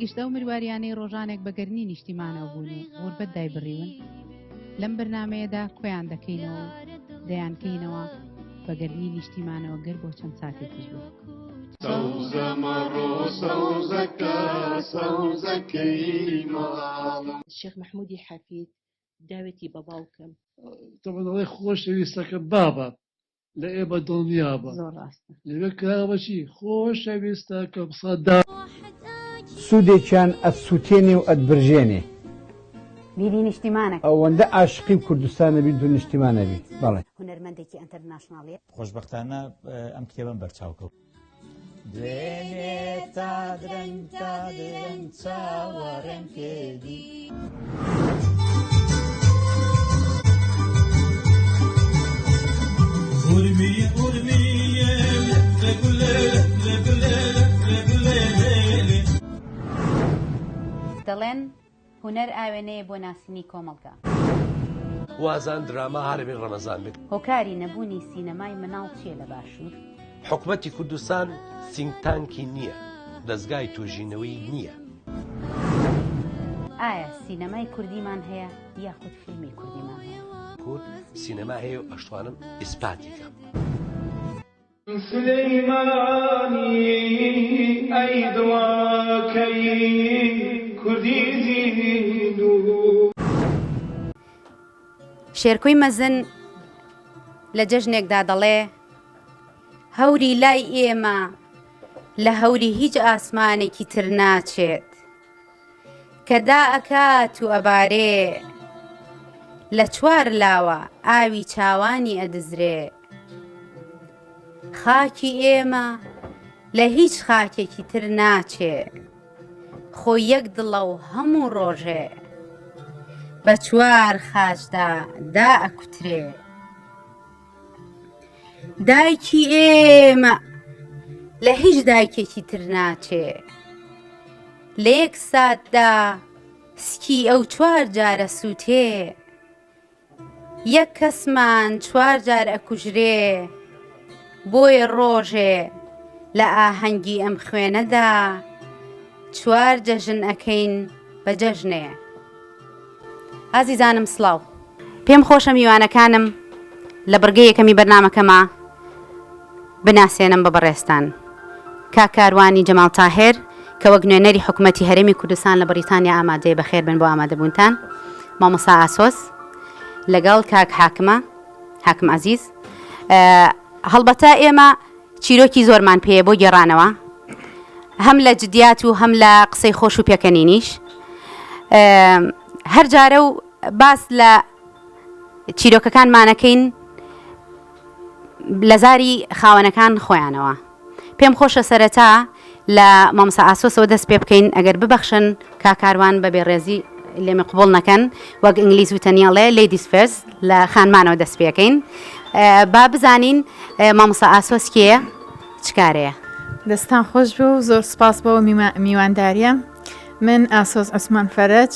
گشت ئەو مرواریانەی ڕۆژانێک بە گەرمی نیشتیمانەوە بوون و غوربەت دایبڕیون، لەم بەرنامەیەدا کۆیان دەکەینەوە و دەیانکەینەوە بە گەرمی نیشتیمانەوە گەر بۆ چەند ساتێکیش بێت. سەوزە مەڕۆ سەوزەکە سەوزەکەی ماڵم. شێخ مەحموودی حەفید داوێتی بە باوکم. تەبعەن ئەڵێ خۆشەویستەکەم بابە لە ئێمە دڵنیابە. زۆر ڕاستە. لەوێ کراوە بە چی؟ خۆشەویستەکەم سەدام. سوودێکیان ئەتسووتێنێ و ئەتبرژێنێ. بیری نیشتیمانەکەم. ئەوەندە ئاشقی کوردستان ئەبیت و نیشتیمان ئەبی. بەڵێ. هونەرمەندێکی ئەنتەرناشناڵیە. خۆشبەختانە ئەم کتێبەم بەرچاو کەوت. دوێنێ تا درەنگ تا درەنگ چاوەڕێم کردی. دەڵێن هونەر ئاوێنەیە بۆ ناسینی کۆمەڵگا. وازان دراما هارەبین ڕەمەزان بێت. هۆکاری نەبوونی سینەمای مناڵ چییە لە باشوور؟ حکومەتی کوردستان سینک تانکی نییە، دەزگای توێژینەوەی نییە. ئایا سینەمای کوردیمان هەیە یاخود فیلمی کوردیمان هەیە؟ کورد سینەما هەیە و ئەشتوانم ئیسپاتی کەم. سلیمانی ئەی دڵەکەی کوردی زیندوو. شێرکۆی مەزن لە جەژنێکدا دەڵێ، هەوری لای ئێمە لە هەوری هیچ ئاسمانێکی تر ناچێت. کە دائەکات و ئەبارێ، لە چوار لاوە ئاوی چاوانی ئەدزرێ. خاکی ئێمە لە هیچ خاکێکی تر ناچێ. خۆ یەک دڵە و هەموو ڕۆژێ بە چوار خاچدا دائەکوترێ. دایکی ئێمە لە هیچ دایکێکی تر ناچێ. لە یەک ساتدا سکی ئەو چوار جارە سووتێ. یەک کەسمان چوار جار ئەکوژرێ بۆیە ڕۆژێ لە ئاهەنگی ئەم خوێنەدا چوار جەژن ئەکەین بە جەژنێ. ئازیزانم سڵاو. پێم خۆشە میوانەکانم لە بڕگەی یەکەمی بەرنامەکەما بناسێنم بە بەڕێزتان. کاک کاروانی جەماڵ تاهێر کە وەک نوێنەری حکومەتی هەرێمی کوردستان لە بەڕیتانیا ئامادەیە بەخێر بن بۆ ئامادەبوونتان مامۆستا ئاسۆس لەگەڵ کاک حاکمە حاکم عەزیز هەڵبەتە ئێمە چیرۆکی زۆرمان پێیە بۆ گێڕانەوە هەم لە جدیات و هەم لە قسەی خۆش و پێکەنینیش هەر جارە و باس لە چیرۆکەکانمانەکەین لە زاری خاوەنەکان خۆیانەوە. پێم خۆشە سەرەتا لە مامۆستا ئاسۆسەوە دەست پێ بکەین ئەگەر ببەخشن کاک کاروان بە بێڕێزی لێمی قبوڵ نەکەن وەک ئینگلیز وتەنی ئەڵێ ladies first لە خانمانەوە دەست پێکەین با بزانین مامۆستا ئاسۆس کێیە چ کارەیە؟ دەستان خۆش بێ و زۆر سوپاس بۆ میوانداریە. من ئاسۆس عوسمان فەرەج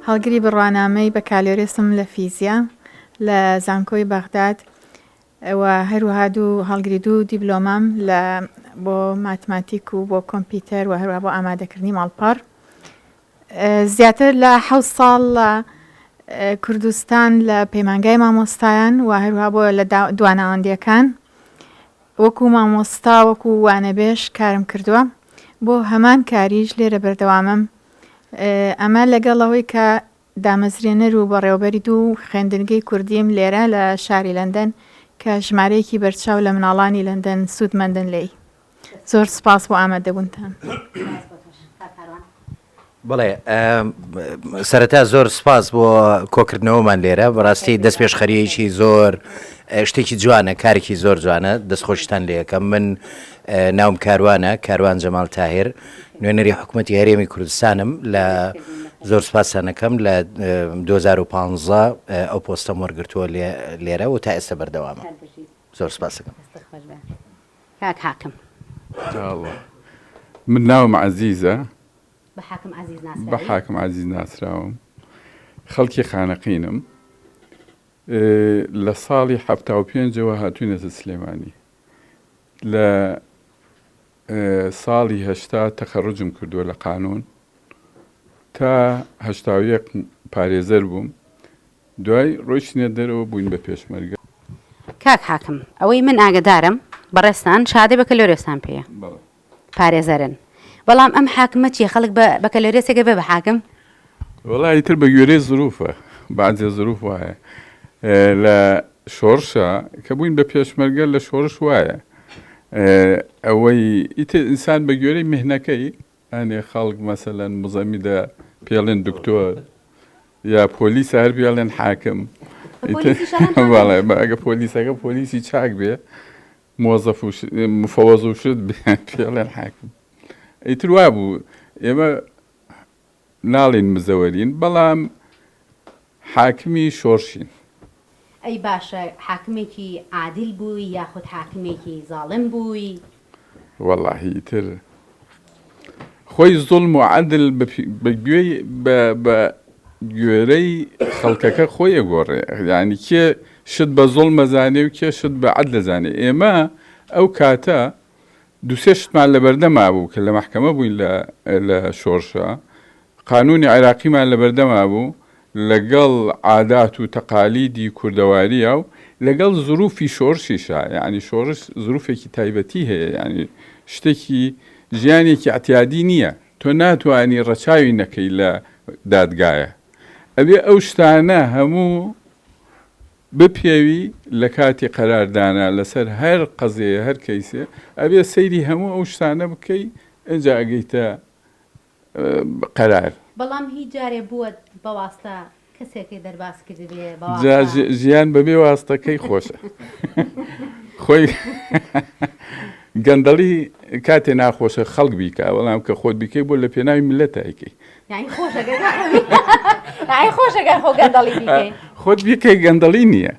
هەڵگری بڕوانامەی بەکالۆریۆسم لە فیزیا لە زانکۆی بەغداد و هەروەها دوو هەڵگری دوو دیبلۆمام لە بۆ ماتماتیک و بۆ کۆمپیوتەر و هەروەها بۆ ئامادەکردنی ماڵپەڕ زیاتر لە حەوت ساڵ لە کوردستان لە پەیمانگای مامۆستایان و هەروەها بۆ لە دواناوەندیەکان وەکو مامۆستا وەکو وانەبێژ کارم کردووە بۆ هەمان کاریش لێرە بەردەوامم ئەمە لەگەڵ ئەوەی کە دامەزرێنەر و بەڕێوەبەری دوو خوێندنگەی کوردیم لێرە لە شاری لەندەن کە ژمارەیەکی بەرچاو لە مناڵانی لەندەن سوودمەندن لێی. زۆر سوپاس بۆ ئامادەبوونتان. بەڵێ سەرەتا زۆر سپاس بۆ کۆکردنەوەمان لێرە بەڕاستی دەست پێشخەریەکی زۆر شتێکی جوانە کارێکی زۆر جوانە دەستخۆشتان لەکەم من ناوم کاروانە کاروان جەمال تاهر نوێنەری حکومەتی هەرێمی کوردستانم لە زۆر سپاسانەکەم لە 2015 ئەو پۆستەم وەرگتووە لێرە و تا ئێستا بەردەوامە زۆر سپاسەکەم کاک حاکم. من ناوم عەزیزە. بە حاکم عەزیز ناسراوی؟ بە حاکم عەزیز ناسراوم. خەڵکی خانەقینم. لە ساڵی 75ەوە هاتوینەتە سلێمانی. لە. ساڵی 80 تەخەڕوجم کردووە لە قانون تا 81 پارێزەر بووم دوای ڕۆیشتینە دەرەوە بووین بە پێشمەرگە. کاک حاکم ئەوەی من ئاگەدارم بەڕێزتان شەهادەی بەکەلۆریۆستان پێیە بەڵێ. پارێزەرن بەڵام ئەم حاکمە چیە خەڵک بە بەکەلۆریۆسێک ئەبێ بە حاکم؟ وەڵا ئیتر بە گوێرەی زروفە بەعزێ زروف وایە لە شۆڕشا کە بووین بە پێشمەرگە لە شۆڕش وایە ئەوەی ئیتر ئینسان بە گوێرەی مهنەکەی ئەنێ خەڵک مەسەلەن مزەمیدە پێڵێن دکتۆر یا پۆلیسە هەر پێڵێن حاکم بەڵێ ئەگە پۆلیسەکە پۆلیسی چاک بێ مۆزەف و مفەوەز و شت بێ پێڵێن حاکم ئیتر وابوو ئێمە ناڵێین مزەوەرین بەڵام حاکمی شۆرشین. ئەی باشە حاکمێکی عادل بووی یاخود حاکمێکی زاڵم بووی؟ وەڵاهی ئیتر خۆی زوڵم و عەدل بە گوێی بە گوێرەی خەڵکەکە خۆی ئەگۆڕێ یانی کێ شت بە زوڵم ئەزانێ و کێ شت بە عەدل ئەزانێ ئێمە ئەو کاتە دوسێ شتمان لەبەردەما بوو کە لە مەحکەمە بووین لە لە شۆرشە قانونی عێراقیمان لەبەردەما بوو لەگەڵ عادات و تەقالیدی کوردەواریا و لەگەڵ زروفی شۆرشیشا یعنی شۆرش زروفێکی تایبەتی هەیە یعنی شتێکی ژیانێکی ئەتیادی نییە تۆ ناتوانی ڕەچاوی نەکەی لە دادگایە ئەبێ ئەو شتانە هەموو بپێوی لە کاتی قەرار دانا لەسەر هەر قەزیەیە هەر کەیسێ ئەبێ سەیری هەموو ئەو شتانە بکەی ئینجا ئەگەیتە قەرار. بەڵام هیچ جارێ بووە بە واستە کەسێکت دەرباز کردبێ بە جا واستە؟ ژیان بەبێ واستە کەی خۆشە خۆی گەندەڵی کاتێ ناخۆشە خەڵک بیکا بەڵام کە خۆت بیکەی بۆ لە پێناوی میللەت ئەیکەی. یانی خۆشە گەر یانی خۆشە گەر خۆ گەندەڵی بیکەی. خۆت بیکەی گەندەڵی نییە.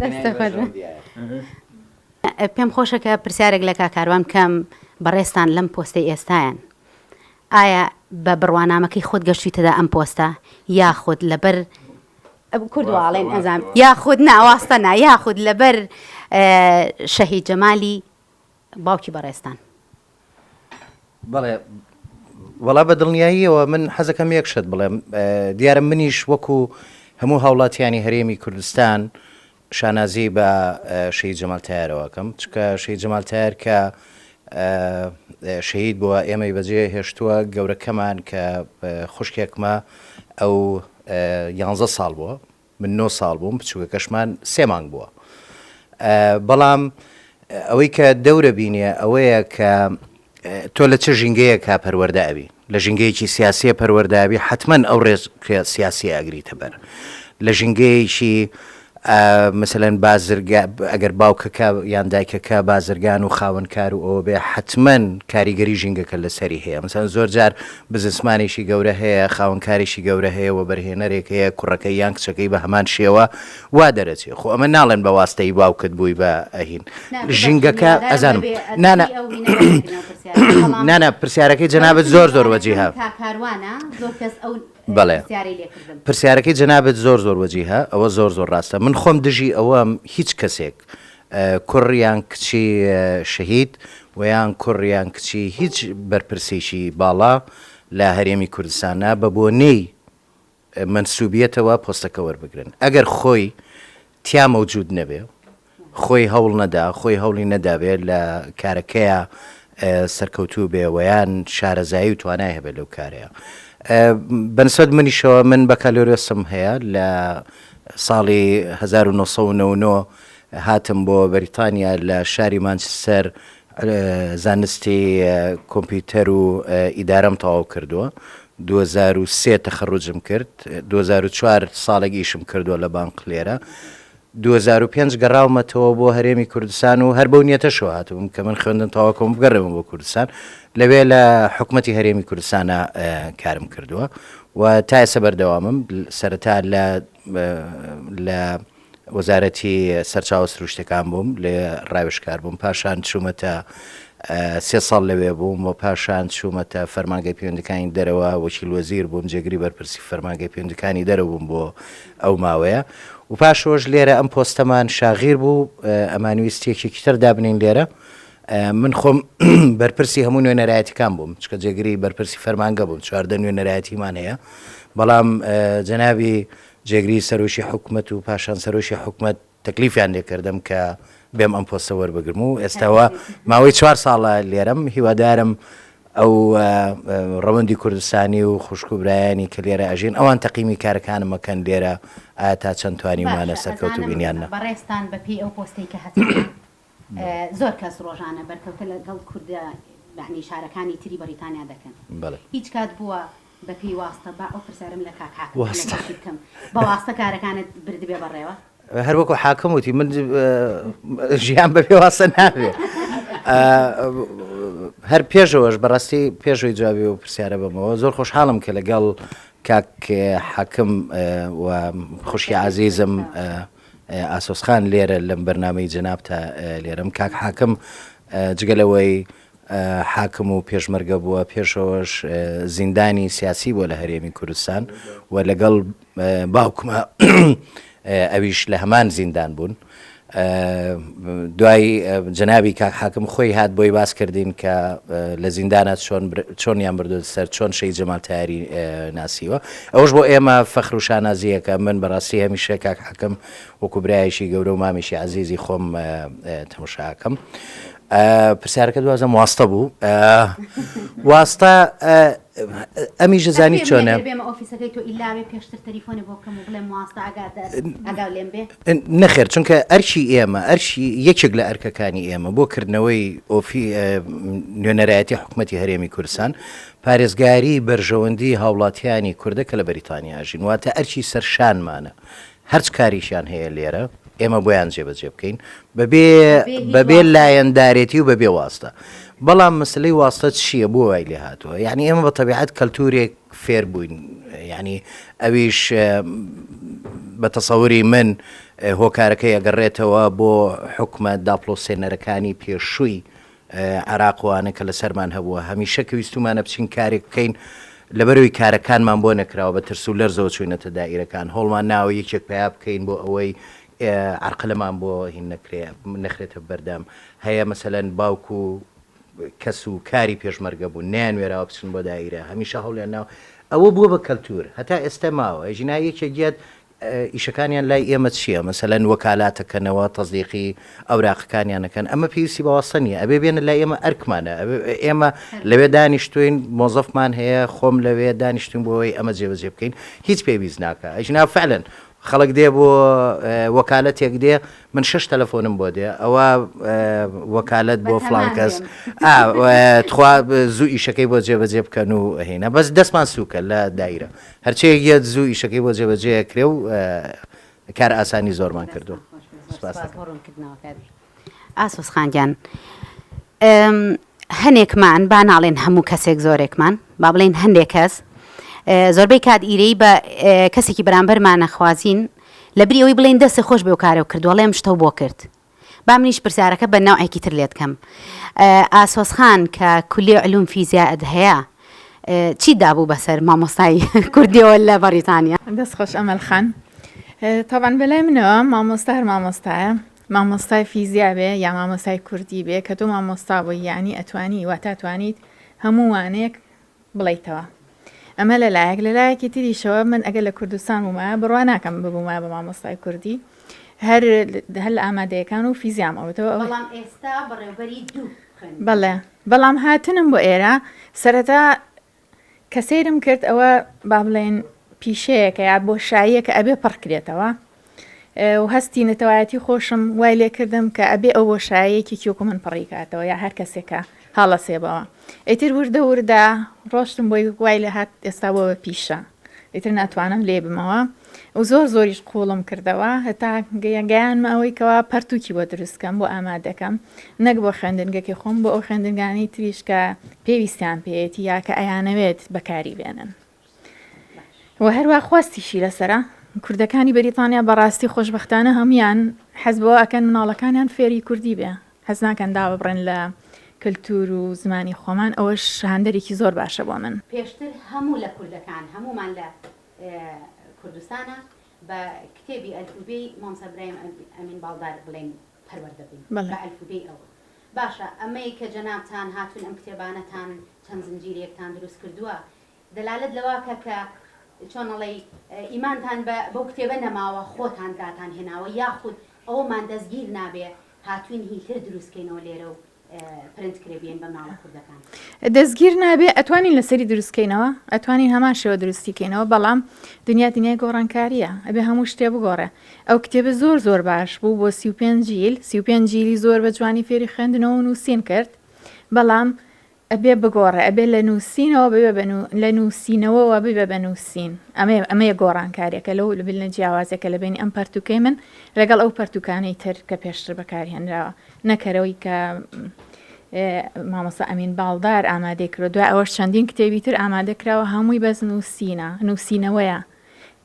دەستە خۆش بێ. پێم خۆشە کە پرسیارێک لە کاک کاروان بکەم بەڕێزتان لەم پۆستەی ئێستایان ئایا بە بڕوانامەکەی خۆت گەشتویتەدا ئەم پۆستە یاخود لەبەر کورد واڵێن ئەزان یاخود نا واستە نا یاخود لەبەر شەهید جەمالی باوکی بەڕێزتان. بەڵێ وەڵا بە دڵنیاییەوە من حەزەکەم یەک شت بڵێم دیارە منیش وەکو هەموو هاوڵاتیانی هەرێمی کوردستان شانازی بە شەهید جەمال تایەرەوە ئەکەم چونکە شەهید جەمال تایەر کە شەهید بووە ئێمەی بەجێ هێشتووە گەورەکەمان کە خوشکێکمە ئەو یانزە ساڵ بووە من نۆ ساڵ بووم بچووکەکەشمان سێ مانگ بووە بەڵام ئەوەی کە دەورە بینێ ئەوەیە کە تۆ لە چ ژینگەیەکا پەروەردە ئەبی؟ لە ژینگەیەکی سیاسیە پەروەردە ئەبی حەتمەن ئەو ڕێزکە سیاسیە ئەگریتە بەر. لە ژینگەیەکی مەسەلەن بازرگا ئەگەر باوکەکە یان دایکەکە بازرگان و خاوەن کار و ئەوە بێ حەتمەن کاریگەری ژینگەکە لەسەری هەیە. مەسەلەن زۆر جار بزنسمانێکی گەورە هەیە، خاوەن کارێکی گەورە هەیە، وەبەرهێنەرێک هەیە، کوڕەکەی یان کچەکەی بە هەمان شێوە وا دەرەچێ خۆ ئەمە ناڵێن بە واستەی باوکت بووی بە ئەهین ژینگەکە ئەزانم نانا نانا پرسیارەکەی جەنابت زۆر زۆر وەجیهە بەڵێ پرسیارەکەی جەنابت زۆر زۆر وەجیهە ئەوە زۆر زۆر ڕاستە من خۆم دژی ئەوەم هیچ کەسێک کوڕ یان کچی شەهید و یان کوڕ یان کچی هیچ بەرپرسێکی باڵا لە هەرێمی کوردستانە بە بۆنەی مەنسوبیەتەوە پۆستەکە وەربگرن ئەگەر خۆی تیا مەوجود نەبێ خۆی هەوڵ نەدا خۆی هەوڵی نەدابێ لە کارەکەیا سەرکەوتوو بێ وەیان شارەزایی و توانای هەبێ لەو کارەیە بەنسبەت منیشەوە من بەکالۆریۆسم هەیە لە ساڵی 1999 هاتم بۆ بەریتانیا لە شاری مانچستەر زانستی کۆمپیوتەر و ئیدارەم تەواو کردووە 2003 تەخەروجم کرد 2004 ساڵێک ئیشم کردووە لە بانق لێرە 2005 گەڕاومەتەوە بۆ هەرێمی کوردستان و هەر بەو نیەتەشەوە هاتبووم کە من خوێندن تەواو کەم بگەڕێمەوە بۆ کوردستان لەوێ لە حکومەتی هەرێمی کوردستانە کارم کردووە و تا ئێستا بەردەوامم سەرەتا لە لە وەزارەتی سەرچاوە سروشتەکان بووم، لێ ڕاوێژکار بووم، پاشان چوومەتە سێ ساڵ لەوێ بووم و پاشان چوومەتە فەرمانگەی پەیوەندەکانی دەرەوە، وەکیل وەزیر بووم، جێگری بەرپرسی فەرمانگەی پەیوەندەکانی دەرەوە بووم بۆ ئەو ماوەیە و پاشەوەش لێرە ئەم پۆستەمان شاغیر بوو، ئەمانویست یەکێکی تر دابنێین لێرە. من خۆم بەرپرسی هەموو نوێنەرایەتیەکان بووم چکە جێگری بەرپرسی فەرمانگە بووم 14 نوێنەرایەتیمان هەیە بەڵام جەنابی جێگری سەرۆکی حکومەت و پاشان سەرۆکی حکومەت تەکلیفیان لێکردم کە بێم ئەم پۆستە وەربگرم و ئێستاوە ماوەی چوار ساڵە لێرەم هیوادارم ئەو ڕەوەندی کوردستانی و خوشک و برایانی کە لێرە ئەژین ئەوان تەقیمی کارەکانم ئەکەن لێرە ئایا تا چەند توانیومانە باشە سەرکەوتوو ئەزانم بین یان نا. بەڕێزتان بە پێی ئەو پۆستەی کە هەتانە زۆر کەس ڕۆژانە بەرکەوتە لەگەڵ کوردە یەعنی شارەکانی تری بەڕیتانیا دەکەن بەڵێ. هیچ کات بووە بە پێی واستە با ئەو پرسیارەم لە کاک حاکم واستە. لە بکەم بە واستە کارەکانت بردبێ بەڕێوە؟ هەر وەکو حاکم وتی من ژیان بەبێ واستە نابێ. هەر پێشەوەش بەڕاستی پێشەوەی جوابی و پرسیارە بەمەوە زۆر خۆشحاڵم کە لەگەڵ کاک حاکم و خوشکی عزیزم ئاسۆسخان لێرە لەم بەرنمەی جەنابتا لێرەم کاک حاکم جگە لەوەی حاکم و پێشمەرگە بووە پێشەوەش زیندانی سیاسی بووە لە هەرێمی کوردستان و لەگەڵ باوکمە ئەویش لە هەمان زیندان بوون. دوای جەنابی کاک حاکم خۆی هات بۆی باس کردین کە لە زیندانە چۆن چۆنیان بردووە سەر چۆن شەهید جەمال تایەری ناسیوە ئەوەش بۆ ئێمە فەخر و شانازییەکە من بەڕاستی هەمیشە کاک حاکم وەکو برایەکی گەورە و مامێکی عەزیزی خۆم تەمەشاکەم. پرسیارەکە دوازم واستە بوو واستە ئەمیش زانی چۆنە نەخێر چونکە ئەرکی ئێمە ئەرکی یەکێک لە ئەرکەکانی ئێمە بۆ کردنەوەی ئۆفی نوێنەرایەتی حکوومەتتی هەرێمی کوردستان پارێزگاری بەرژەوەندی هاوڵاتیانی کوردە کە لە بەریتانیا ژین واتە ئەرکی سەرشانمانە هەرچ کاریشیان هەیە لێرە ئێمە بۆیان جێبەجێ بکەین بەبێ بەبێ لایەندارێتی و بەبێ واستە بەڵام مەسلەی واستە چییە بۆ وای لێ هاتووە یعنی ئێمە بە تەبیعەت کەلتورێک فێر بووین یعنی ئەویش بە تەسەوری من هۆکارەکەی ئەگەڕێتەوە بۆ حکومە داپڵۆسێنەرەکانی پێشووی عێراق وانە کە لەسەرمان هەبووە هەمیشە کە ویستومانە بچین کارێک بکەین لەبەرەوەی کارەکانمان بۆ نەکراوە بە ترس و لەرزەوە چوینەتە دائیرەکان هەوڵمان ناوە یەکێک پەیا بکەین بۆ ئەوەی عەرقەلەمان بۆ هین نەکرێ نەخرێتە بەردەم هەیە مەسەلەن باوک و کەس و کاری پێشمەرگە بوون نەیانوێراوە بچن بۆ دائیرە هەمیشە هەوڵیان ناوە ئەوە بووە بە کەلتور هەتا ئێستا ماوە ژینا یەکێک یەت ئیشەکانیان لای ئێمە چیە مەسەلەن وەکالات ئەکەنەوە تەزدیقی ئەوراقەکانیان ئەکەن ئەمە پێویستی بە واستە نیە ئەبێ بێنە لای ئێمە ئەرکمانە ئێمە لەوێ دانیشتوین مۆزەفمان هەیە خۆم لەوێ دانیشتوین بۆ ئەوەی ئەمە جێبەجێ بکەین هیچ پێویست ناکە ئەژنا فعلەن خەڵک دێ بۆ وەکالەتێک دێ من شش تەلەفۆنم بۆ دێ ئەوە وەکالەت بۆ فلان کەس تخوا زوو ئیشەکەی بۆ جێبەجێ بکەن و هینە بەس دەستمان سووکە لە دایرە هەرچیەک یەت زوو ئیشەکەی بۆ جێبەجێ ئەکرێ و کار ئاسانی زۆرمان کردووە. سوپاس دەکەم. بۆ ڕوونکردنەوەکەت. ئاسۆس خان گیان هەنێکمان با ناڵێن هەموو کەسێک زۆرێکمان با بڵێن هەندێک کەس زۆربەی کات ئیرەی بە کەسێکی بەرامبەرمان نەخوازین لەبری ئەوەی بڵێن دەستێ خۆش بێ و کارەو کردووە ئەڵێم شتەو بۆ کرد با منیش پرسیارەکە بە نەوعێکی تر لێت کەم ئاسۆس خان کە کولیە علوم فیزیائت هەیە چیت دابوو بەسەر مامۆستای کوردیەوە لە بەڕیتانیا؟ دەست خۆش ئەمەل خان تەبعەن بەلای منەوە مامۆستا هەر مامۆستایە مامۆستای فیزیا بێ یا مامۆستای کوردی بێ کە تۆ مامۆستا بووی یانی ئەتوانی واتا توانیت هەموو وانەیەک بڵێیتەوە ئەمە لە لایەک لە لایەکی تریشەوە من ئەگەر لە کوردستان بوومایە بڕوا ناکەم ببوومایە بە مامۆستای کوردی هەر هەر لە ئامادەیەکان و فیزیام ئەوتەوە ئەوە بەڵام ئێستا بەڕێوبەری دوو خوێندنگە. بەڵێ بەڵام هاتنم بۆ ئێرە سەرەتا کە سەیرم کرد ئەوە با بڵێین پیشەیەکە یا بۆشاییەکە ئەبێ پڕ کرێتەوە و هەستی نەتەوایەتی خۆشم وای لێکردم کە ئەبێ ئەو بۆشایە یەکێکی وەکو من پڕی کاتەوە یا هەر کەسێکە هەڵەسێ بەوە ئیتر وردە وردە ڕۆشتم بۆی وای لێ هات ئێستا بۆ بە پیشە ئیتر ناتوانم لێ بمەوە و زۆر زۆریش قوڵم کردەوە هەتا گەیانمە ئەوەی کەوا پەرتوکی بۆ دروست کەم بۆ ئامادەکەم نەک بۆ خوێندنگەکەی خۆم بۆ ئەو خوێندنگانەی تریش کە پێویستیان پێیەتی یا کە ئەیانەوێت بەکاری بێنن. و هەروا خواستیشی لەسەرە. کوردەکانی بەریتانیا بەڕاستی خۆشبەختانە هەموویان حەز بەوە ئەکەن مناڵەکانیان فێری کوردی بێ، حەز ناکەن داببڕێن لە کلتور و زمانی خۆمان، ئەوەش هاندەرێکی زۆر باشە بۆ من. پێشتر هەموو لە کوردەکان هەموومان لە کوردستانا بە کتێبی ئەلفوبێی مامۆستا برایم ئەمین باڵدار بڵێین پەروەردە بووین بە ئەلفوبێی ئەو. باشە ئەمەی کە جەنابتان هاتوون ئەم کتێبانەتان چەند زنجیرەیەکتان دروست کردووە دەلالەت لەوە کە کە چۆن ئەڵێی ئیمانتان بە بەو کتێبە نەماوە خۆتان داتان هێناوە یاخود ئەوەمان دەستگیر نابێ هاتووین هی تر دروست کەینەوە لێرە و پرنت کرێ بیەین بە مناڵە کوردەکان. دەستگیر نابێ ئەتوانین لەسەری دروست کەینەوە ئەتوانین هەمان شێوە دروستی کەینەوە بەڵام دنیا دنیای گۆڕانکاریە ئەبێ هەموو شتێ بگۆڕێ ئەو کتێبە زۆر زۆر باش بوو بۆ 35 جیل 35 جیلی زۆر بە جوانی فێری خوێندنەوە و نووسین کرد بەڵام ئەبێ بگۆڕێ ئەبێ لە نووسینەوە ببێ بە لە نووسینەوەوە ببێ بە نووسین ئەمەیە ئەمەیە گۆڕانکاریەکە لەو لە جیاوازێکە لە بینی ئەم پەرتوکەی من لەگەڵ ئەو پەرتوکانەی تر کە پێشتر بەکارهێنراوە نەکەرەوەی کە مامۆستا ئەمین باڵدار ئامادەی کردوە دوای ئەوەش چەندین کتێبی تر ئامادە کراوە هەمووی بەس نووسینە نووسینەوەیە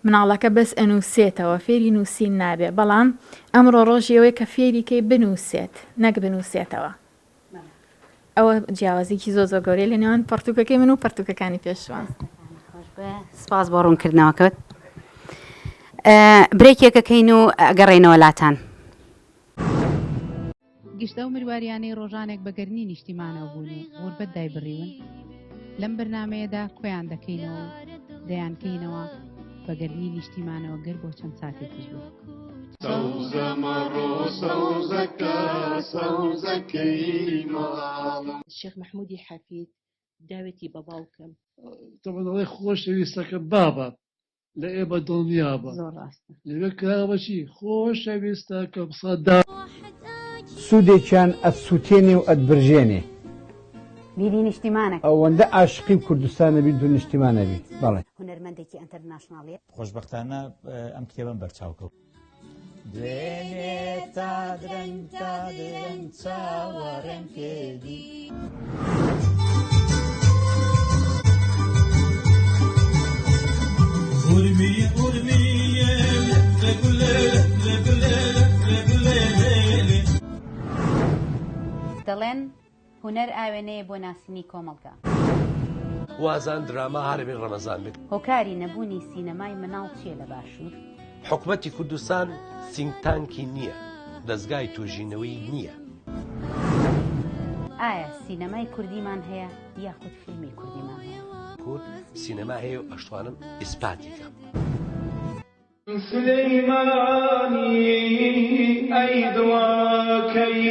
مناڵەکە بەس ئەنووسێتەوە فێری نووسین نابێ بەڵام ئەمڕۆ ڕۆژی ئەوەیە کە فێری کەی بنووسێت نەک بنووسێتەوە ئەوە جیاوازیکی زۆر زۆر گەورەیە لە نێوان پەڕتووکەکەی من و پەڕتووکەکانی پێشووان. سپاس بۆ ڕوونکردنەوەکەت. برێکێکەکەین و ئەگەڕێینەوە لاتان. گشت ئەو مرواریانەی ڕۆژانێک بە گەرمی نیشتیمانەوە بوون و غوربەت دایبڕیون، لەم بەرنامەیەدا کۆیان دەکەینەوە و دەیانکەینەوە بە گەرمی نیشتیمانەوە گەر بۆ چەند ساتێکیش بێت. سەوزە مەڕۆ سەوزەکە سەوزەکەی ماڵم. شێخ مەحموودی حەفید داوێتی بە باوکم. تەبعەن ئەڵێ خۆشەویستەکەم بابە لە ئێمە دڵنیابە. زۆر ڕاستە. لەوێ کراوە بە چی؟ خۆشەویستەکەم سەدام. سوودێکیان ئەتسووتێنێ و ئەتبرژێنێ. بیری نیشتیمانەکە. ئەوەندە ئاشقی کوردستانە بیت و نیشتیمانە بی. بەڵێ. هونەرمەندێکی ئەنتەرناشناڵیە. خۆشبەختانە ئەم کتێبەم بەرچاو کەوت. دوێنێ تا درەنگ تا درەنگ چاوەڕێم کردی. دەڵێن هونەر ئاوێنەیە بۆ ناسینی کۆمەڵگا. وازان دراما هاربین ڕەمەزان بێت. هۆکاری نەبوونی سینەمای مناڵ چییە لە باشوور؟ حکومەتی کوردستان think tank ی نییە، دەزگای توێژینەوەی نییە. ئایا سینەمای کوردیمان هەیە یاخود فیلمی کوردیمان هەیە؟ کورد سینەما هەیە و ئەشتوانم ئیسپاتی کەم. سلیمانی ئەی دڵەکەی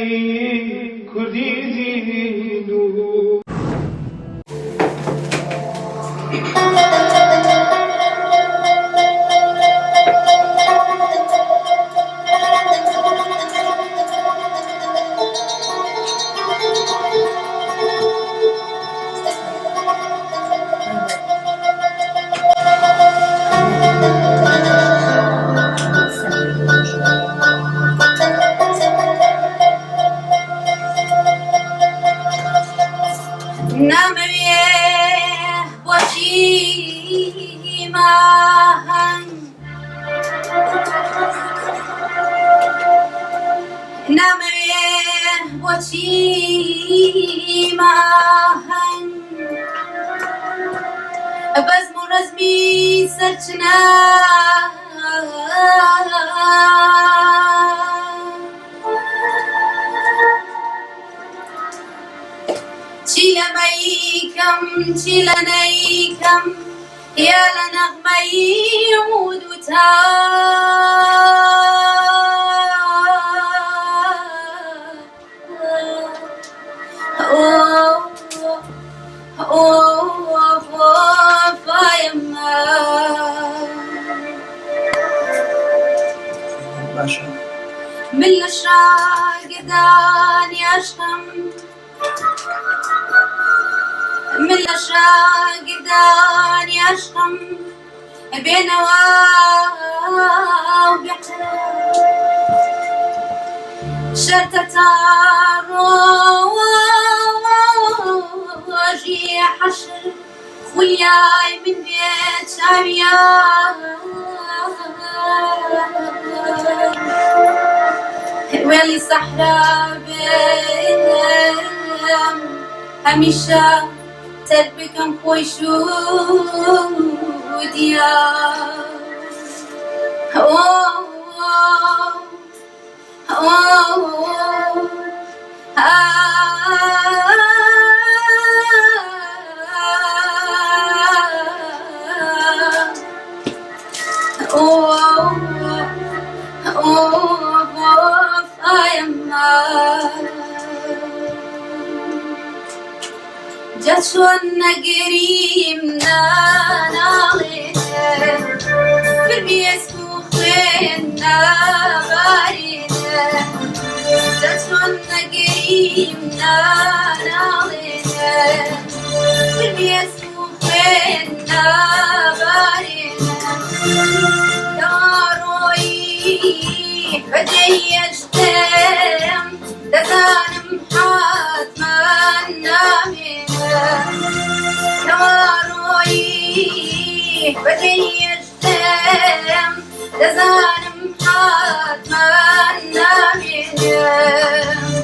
کوردی زیندوو. نامەوێ بۆچی ماهەنگ نامەوێ بۆچی ماهەنگ بەزم و ڕەزمی سەرچنە چی لە مەیکەم چی لە نەیکەم یا لە نەغمەی عود و تار من لە شاگردانی عەشقم من لە شاگردانی عەشقم بێنەوە و بێقەرار شەرتە تا ڕۆژی حەشر خولیای من بێ چاویان وێڵی سەحرا بێم هەمیشە تەرک بکەم خۆی شوودیا جا چۆن نەگریم ناناڵێنم فرمێسک و خوێن نابارێنم جا چۆن نەگریم ناناڵێنم فرمێسک و خوێن نابارێنم داڕۆیی بەجێیەشتم دەزانم حەتمەن نامێنم کەوا ڕۆیی بەجێیەشتم دەزانم حەتمەن نامێنم.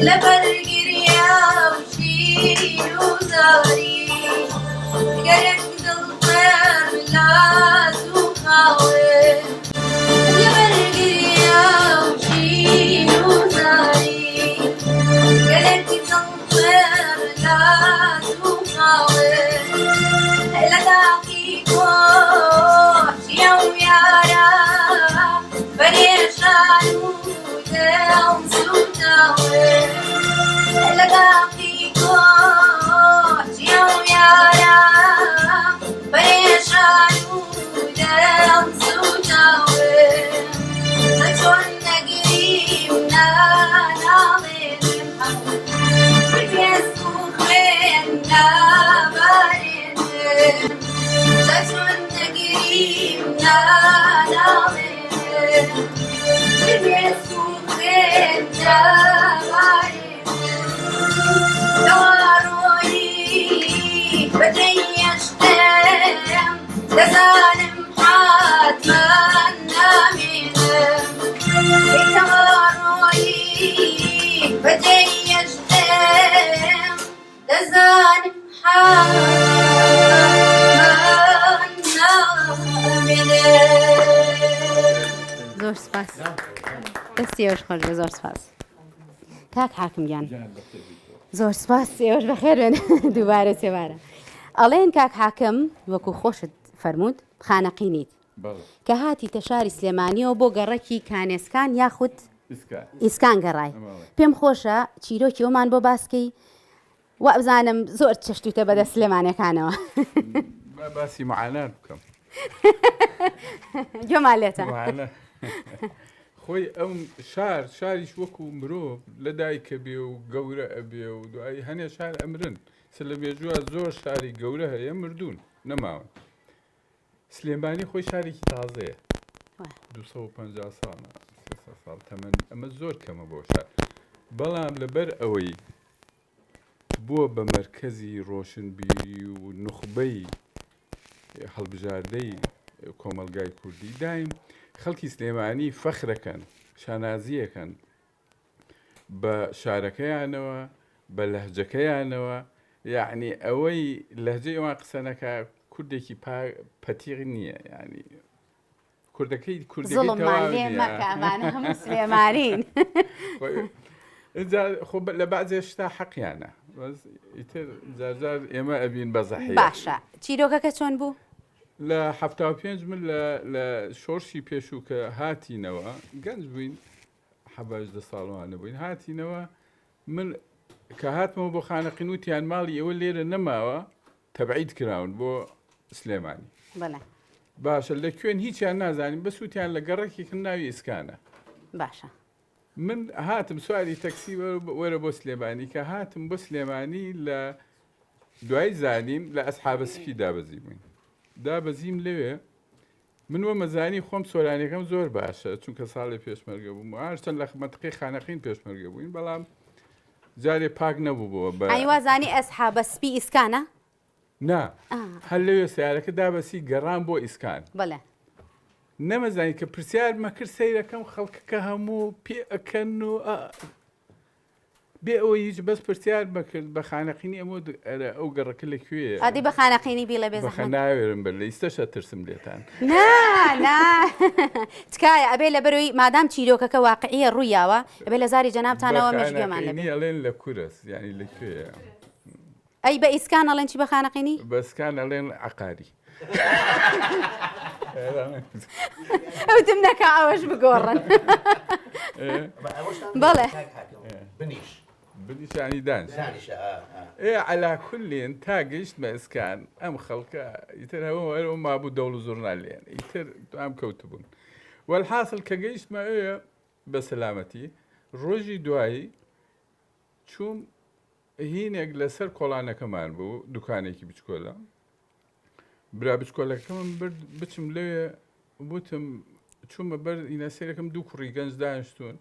لەبەر گریا و شین و زاری گەرەک دڵتەر لاز و خاوێ لەبەر گریا و شین و زاری گەرەک دڵتەر لاز و خاوێ لە داخی کۆچی ئەو یارە پەرێشان و دڵ سووتاوێ لە داخی کۆچی ئەو یارە پەرێشان و دڵ سووتاوێ چۆن نەگریم ناناڵێنم فرمێسک و خوێن نابارێنم چۆن نەگریم ناناڵێنم فرمێسک و خوێن نابارێنم کەوا ڕۆیی بەجێیەشتم دەزانم حەتمەن نامێنم کەوا ڕۆیی بەجێیەشتم دەزانم حەتمەن نامێنم. زۆر سپاس دەستی ئێوەش خۆش بێ زۆر سپاس کاک حاکم گیان زۆر سپاس ئێوەش بەخێر بێن دووبارە سێبارە ئەڵێن کاک حاکم وەکو خۆشت فەرمووت خانەقینیت کە هاتیتە شاری سلێمانیەوە بۆ گەڕەکی کانێسکان یاخود ئیسکان گەڕای پێم خۆشە چیرۆکی ئەومان بۆ باسکەی وابزانم زۆر چەشتوتە بەدەست سلێمانەکانەوە. با باسی معانات بکەم. گوێمان لێتە. خۆی ئەم شار شاریش وەکو مرۆڤ لە دایکە بێ و گەورە ئەبێ و دوایی هەنێ شار ئەمرن سە لە مێژووە زۆر شاری گەورە هەیە مردوون نەماون سلێمانی خۆی شارێکی تازەیە 250 ساڵ 300 ساڵ تەمەن ئەمە زۆر کەمە بۆ شار بەڵام لەبەر ئەوەی بووە بە مەرکەزی ڕۆشنبیری و نوخبەی هەڵبژاردەی کۆمەڵگای کوردی دایم خەڵکی سلێمانی فەخرەکەن شانازیەکەن بە شارەکەیانەوە بە لەهجەکەیانەوە یعنی ئەوەی لەهجەی ئەوان قسە نەکا کوردێکی پەتیغ نییە یعنی کوردەکەی کوردەکەی زوڵممان تەواو لێ نییە. مەکە ئەمانە هەموو سلێمانین. خۆی- ئینجا خۆ بە- لە بەعزێ شتا حەقیانە بەس ئیتر جارجار ئێمە ئەبین بە زەحیە. باشە چیرۆکەکە چۆن بوو؟ لە 75 من لە لە شۆرشی پێشوو کە هاتینەوە گەنج بووین حەڤدە ساڵوانە بووین هاتینەوە من کە هاتمەوە بۆ خانەقین وتیان ماڵی ئێوە لێرە نەماوە تەبعید کراون بۆ سلێمانی. بەڵێ. باشە لە کوێن هیچیان نازانین بەس وتیان لە گەڕەکێکن ناوی ئیسکانە. باشە. من هاتم سواری تەکسی وەرە بۆ سلێمانی کە هاتم بۆ سلێمانی لە دوای زانیم لە ئەسحابە سپی دابەزی بووین دابەزیم لەوێ. من وەمەزانی خۆم سۆرانیەکەم زۆر باشە چونکە ساڵێ پێشمەرگە بووم و هەرچەند لە مەنتقەی خانەقین پێشمەرگە بووین بەڵام جارێ پاک نەبوو بۆ بە ئەی وازانی ئەسحابە سپی ئیسکانە؟ نا هەر لەوێ سیارەکە دابەسی گەڕان بۆ ئیسکان بەڵێ نەمەزانی کە پرسیارمە کرد سەیرەکەم خەڵکەکە هەموو پێ ئەکەن و بێ ئەوەی هیچ بەس پرسیار مەکرد بە خانەقینی ئەمە ئەرە ئەو گەڕەکە لە کوێیە؟ ئەدی بە خانەقینی بیڵێ بێ زەحمەت. ناوێرم بەر لە ئیستەش ئەترسم لێتان. نا نا تکایە ئەبێ لەبەرەوەی مادام چیرۆکەکە واقعیە ڕووی یاوە ئەبێ لە زاری جەنابتانەوە مێش گوێمان لێ بێ. بە خانەقینی ئەڵێن لە کورەس یانی لە کوێیە؟ ئەی بە ئیسکان ئەڵێن چی بە خانەقینی؟ بە ئیسکان ئەڵێن عەقاری. ئەوتم نەکا ئەوەش بگۆڕن. بەڵێ. بنیش. بنیشانی دانش. ئێ عەلا کولین تا گەیشتمە ئیسکان ئەم خەڵکە ئیتر هەموو هەرەوە مابوو دەوڵ و زوڕنا لێن ئیتر ئەم کەوتبوون. وەلحاسڵ کە گەیشتمە ئەوێ بە سەلامەتی ڕۆژی دوایی چووم هینێک لەسەر کۆڵانەکەمان بوو دوکانێکی بچکۆلە برا بچکۆلەکەمم برد بچم لەوێ وتم چوومە بەر ئینە سێرەکەم دوو کوڕی گەنج دانیشتون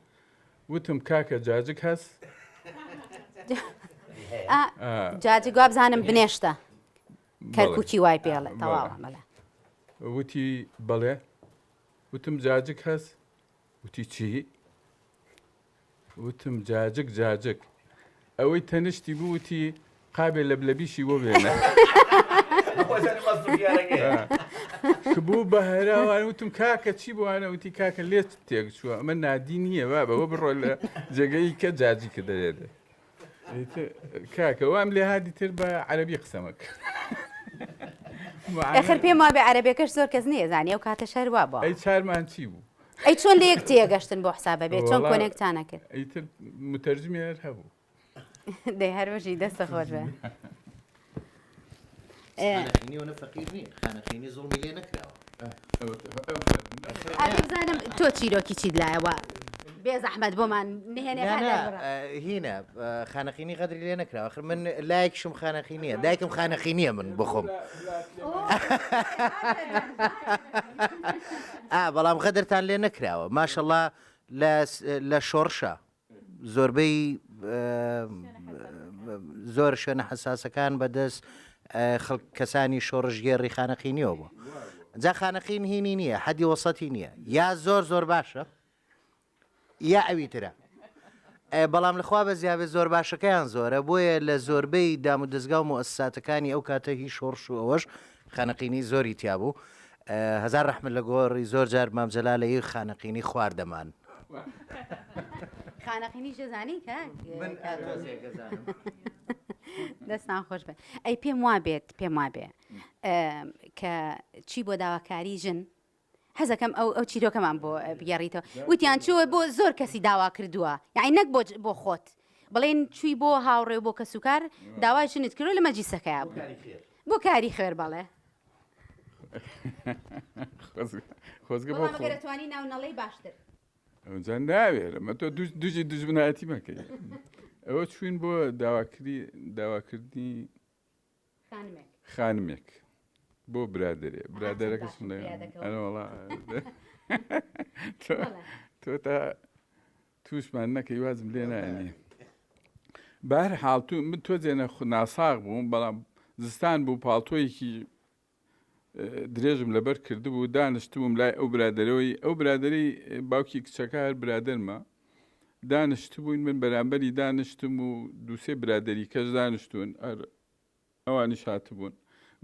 وتم کاکە جاجک هەس جاجک وابزانم بنێشتە کەرکوکی وای پێڵێ تەواوە مەلا وتی بەڵێ وتم جاجک هەس وتی چی وتم جاجک جاجک. ئەوەی تەنشتی بوو وتی قابێ لەبلەبیشی بۆ بێنە. کە بوو بە هەراوان وتم کاکە چی بووانە وتی کاکە لێت تێک چووە ئەمە نادی نییە با بەوە بڕۆ لە جێگەی کە جاجی کە دەێت کاکە وام لێ هادی تر بە عەربی قسەمە کرد. ئەخر پێم وابێ عەرەبیەکەش زۆر کەس نییە زانی ئەو کاتە شەر وا بووە. ئەی چارمان چی بوو؟ ئەی چۆن لە یەک تێگەشتن بۆ حسابە بێ چۆن کۆنێکتانە کرد؟ ئیتر متەرجمی هەر هەبوو. دەی هەر بژی دەستە خۆش بێ. خانەقینی ئەوەنە فەقیر نین خانەقینی زوڵمی لێ نەکراوە. ئەبێ بزانم تۆ چیرۆکی چیت لایەوە بێ زەحمەت بۆمان نهێنێکان دەربڕە. هینە خانەقینی غەدری لێ نەکراوە آخر من لایەکیشم خانەقینیە دایکم خانەقینیە من بخۆم ئا بەڵام غەدرتان لێ نەکراوە ماشەڵا لە شۆڕشە زۆربەی زۆر شوێنە حەساسەکان بەدەست خەڵک کەسانی شۆڕشگێڕی خانەقینیەوە بوو جا خانەقین هینی نییە حەدی وەسەتی نییە یا زۆر زۆر باشە یا ئەوی ترە بەڵام لەخوا بە زیاێ زۆر باشەکەیان زۆرە بۆیە لە زۆربەی دام و دەستگا و موسساتەکانی ئەو کاتە هی شۆڕش و ئەوەش خانەقینی زۆری تیا بوو هەزار ڕەحمە لە گۆڕی زۆر جار مام جەلال ی خانەقینی خواردەمان. خانەقینیش دەزانی کاک؟ من تۆزێک ئەزانم. دەستان خۆش بێ. ئەی پێم وابێت پێم وابێ کە چی بۆ داواکاری ژن حەزەکەم ئەو ئەو چیرۆکەمان بۆ بگێڕیتەوە وتیان چووە بۆ زۆر کەسی داوا کردووە یعنی نەک بۆ بۆ خۆت بڵێن چووی بۆ هاوڕێ و بۆ کەسوکار داوای ژنت کردووە لە مەجلیسەکەیا بوو بۆ کاری خوێر بەڵێ خۆزگە بۆ بەڵام ئەگەر توانی ناو نەڵێی باشتر. ئەوجا ناوێرم تۆ دوژی دوژمنایەتی مەکەی ئەوە چوین بۆ داواکری داواکردنی خانمێک بۆ برادێ برادەرەکەش تۆ تا تووشمان نەکەی وازم لێ نانی بار حاڵتو من تۆ جێنە ناساغ بووم بەڵام زستان بوو پاڵتۆیەکی درێژم لەبەر کردبوو دانیشتبووم لای ئەو برادەرەوەی ئەو برادەری باوکی کچەکە هەر برادەرمە دانیشتبووین من بەرامبەری دانیشتم و دووسێ برادەری کەش دانیشتون هەر ئەوانیش هاتبوون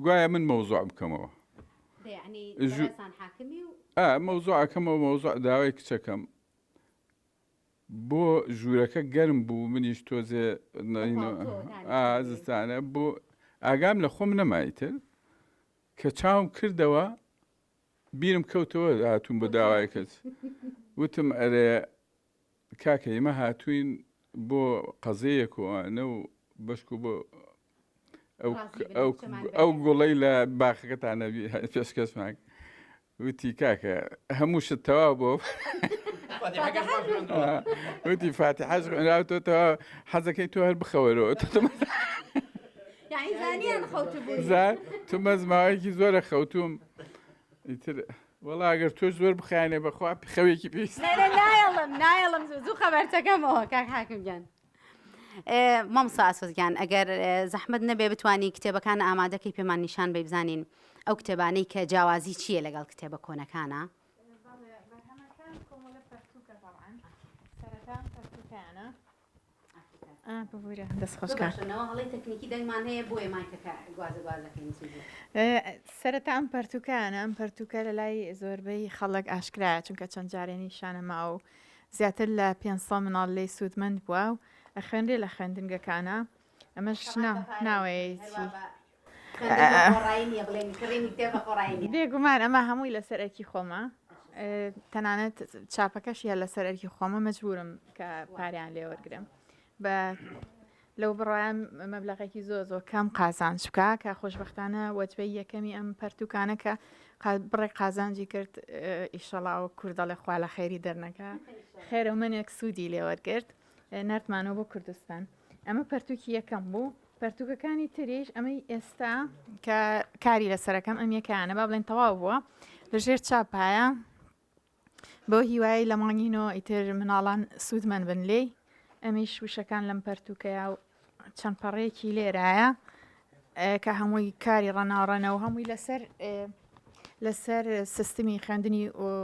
گوایە من مەوزوع بکەمەوە مەوزوعەکەمەوە مەوزوع داوای کچەکەم بۆ ژوورەکە گەرم بوو منیش تۆزێ زستانە بۆ ئاگام لە خۆم نەمایتر کە چاوم کردەوە بیرم کەوتەوە هاتووم بە داوای کەس وتم ئەرێ کاکە ئێمە هاتوین بۆ قەزەیەک و ئەوانە و بەشکو بۆ ئەو گوڵەی لە باخەکەتانە پێشکەشمان وتی کاکە هەموو شت تەواو بۆ وتی فاتیحەش خوێنراوە تۆ تەواو حەزەکەی تۆ هەر بخەوەرەوە تو مەزماوەیەکی زۆرە خەوتوم ئیتر. وەڵا ئەگەر تۆش زۆر بخایەنێ بەخوا خەوێکی پێویست. نە نە نایەڵم نایەڵم زوو زوو خەبەرتەکەمەوە کاک حاکم گیان. مامۆستا ئاسۆس گیان ئەگەر زەحمەت نەبێ بتوانی کتێبەکان ئامادەکەی پێمان نیشان بەی بزانین ئەو کتێبانەی کە جیاوازی چییە لەگەڵ کتێبە کۆنەکانە؟ بەڵێ بەرهەمەکان کۆمەڵە پەرتووکە تەبعەن سەرەتا ئەم پەرتووکەیانە ببورە دەست خۆش کاک. ببەخشنەوە هەڵەی تەکنیکی دەنگمان هەیە بۆیە مایکەکە گوازە گوازەکەین زوو زوو. سەرەتا ئەم پەرتووکەیانە ئەم پەرتووکە لە لای زۆربەی خەڵک ئاشکرایە چونکە چەند جارێ نیشانە ماوە و زیاتر لە 500 مناڵ لێی سوودمەند بووە و ئەخوێنرێ لە خوێندنگەکانا ئەمەش ناوەیەتی بێگومان ئەمە هەمووی لەسەر ئەرکی خۆمە تەنانەت چاپەکەشی هەر لەسەر ئەرکی خۆمە مەجبورم کە پاریان لێ وەرگرم بە لەو بڕوایم مەبلەغێکی زۆر زۆر کەم قازانج بکە کە خۆشببختانە وەجبەی یەکەمی ئەم پەرتوکانە کە بڕێک قازانجی کرد ئیشەڵاوە کوردەڵێ خوا لە خێری دەرنەکە خێرە منێک سوودی لێوەرگرت ناردمانەوە بۆ کوردستان ئەمە پەرتوکی یەکەم بوو پەرتوکەکانی تریش ئەمەی ئێستا کە کاری لەسەرەکەم ئەم یەکانە با بڵێن تەواو بووە لە ژێر چاپایە بۆ هیوایی لە مانگی نۆ ئیتر مناڵان سوودمەند بن لێی ئەمیش وشەکان لەم پەرتوکەیە و چەند پەڕێکی لێرایە کە هەمووی کاری ڕەناڕەنە و هەمووی لەسەر لەسەر سیستمی خوێندنی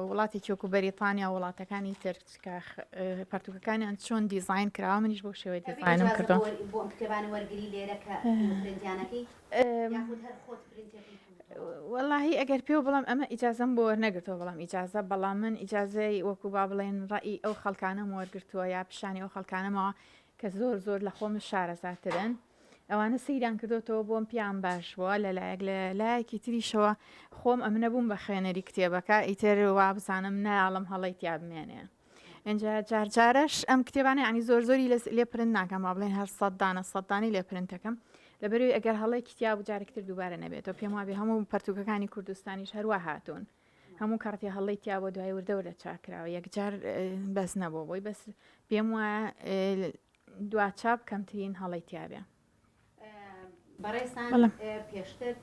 وڵاتێکی وەکو بەریتانیا و وڵاتەکانی تر کە پەرتوکەکانیان چۆن دیزاین کراوە منیش بەو شێوەیە دیزاینم کردووە. بۆ ئەم کتێبانە وەرگری لێرە کە پرنتیانەکەی یاخود هەر خۆت پرنتەکەی وەڵاهی ئەگەر پێو بڵێم ئەمە ئیجازەم بۆ وەرنەگرتووە بەڵام ئیجازە بەڵام من ئیجازەی وەکو با بڵێن ڕەئی ئەو خەڵکانەم وەرگرتووە یا پیشانی ئەو خەڵکانەمەوە کە زۆر زۆر لە خۆم شارەزاترن ئەوانە سەیریان کردۆتەوە بۆم پێیان باش بووە لە لایەک لە لایەکی تریشەوە خۆم ئەمنە بووم بە خوێنەری کتێبەکە ئیتر وابزانم نایاڵم هەڵەی تیا بمێنێ ئینجا جارجارەش ئەم کتێبانە ینی زۆر زۆری لێ پرنت ناکەم با بڵێن هەر سەد دانە سەد دانەی لێ پرنتەکەم لەبەرەوەی ئەگەر هەڵەیەکی تیا بوو جارێکی تر دووبارە نەبێتەوە پێم وابێ هەموو پەرتوکەکانی کوردستانیش هەروا هاتوون هەموو کەڕەتی هەڵەی تیا بۆ دوای وردە وردە چاکراوە یەکجار بەس نەبوو بۆی بەس پێم وایە دوا چاپ کەمترین هەڵەی تیا بێ. بەڕێزتان پێشتر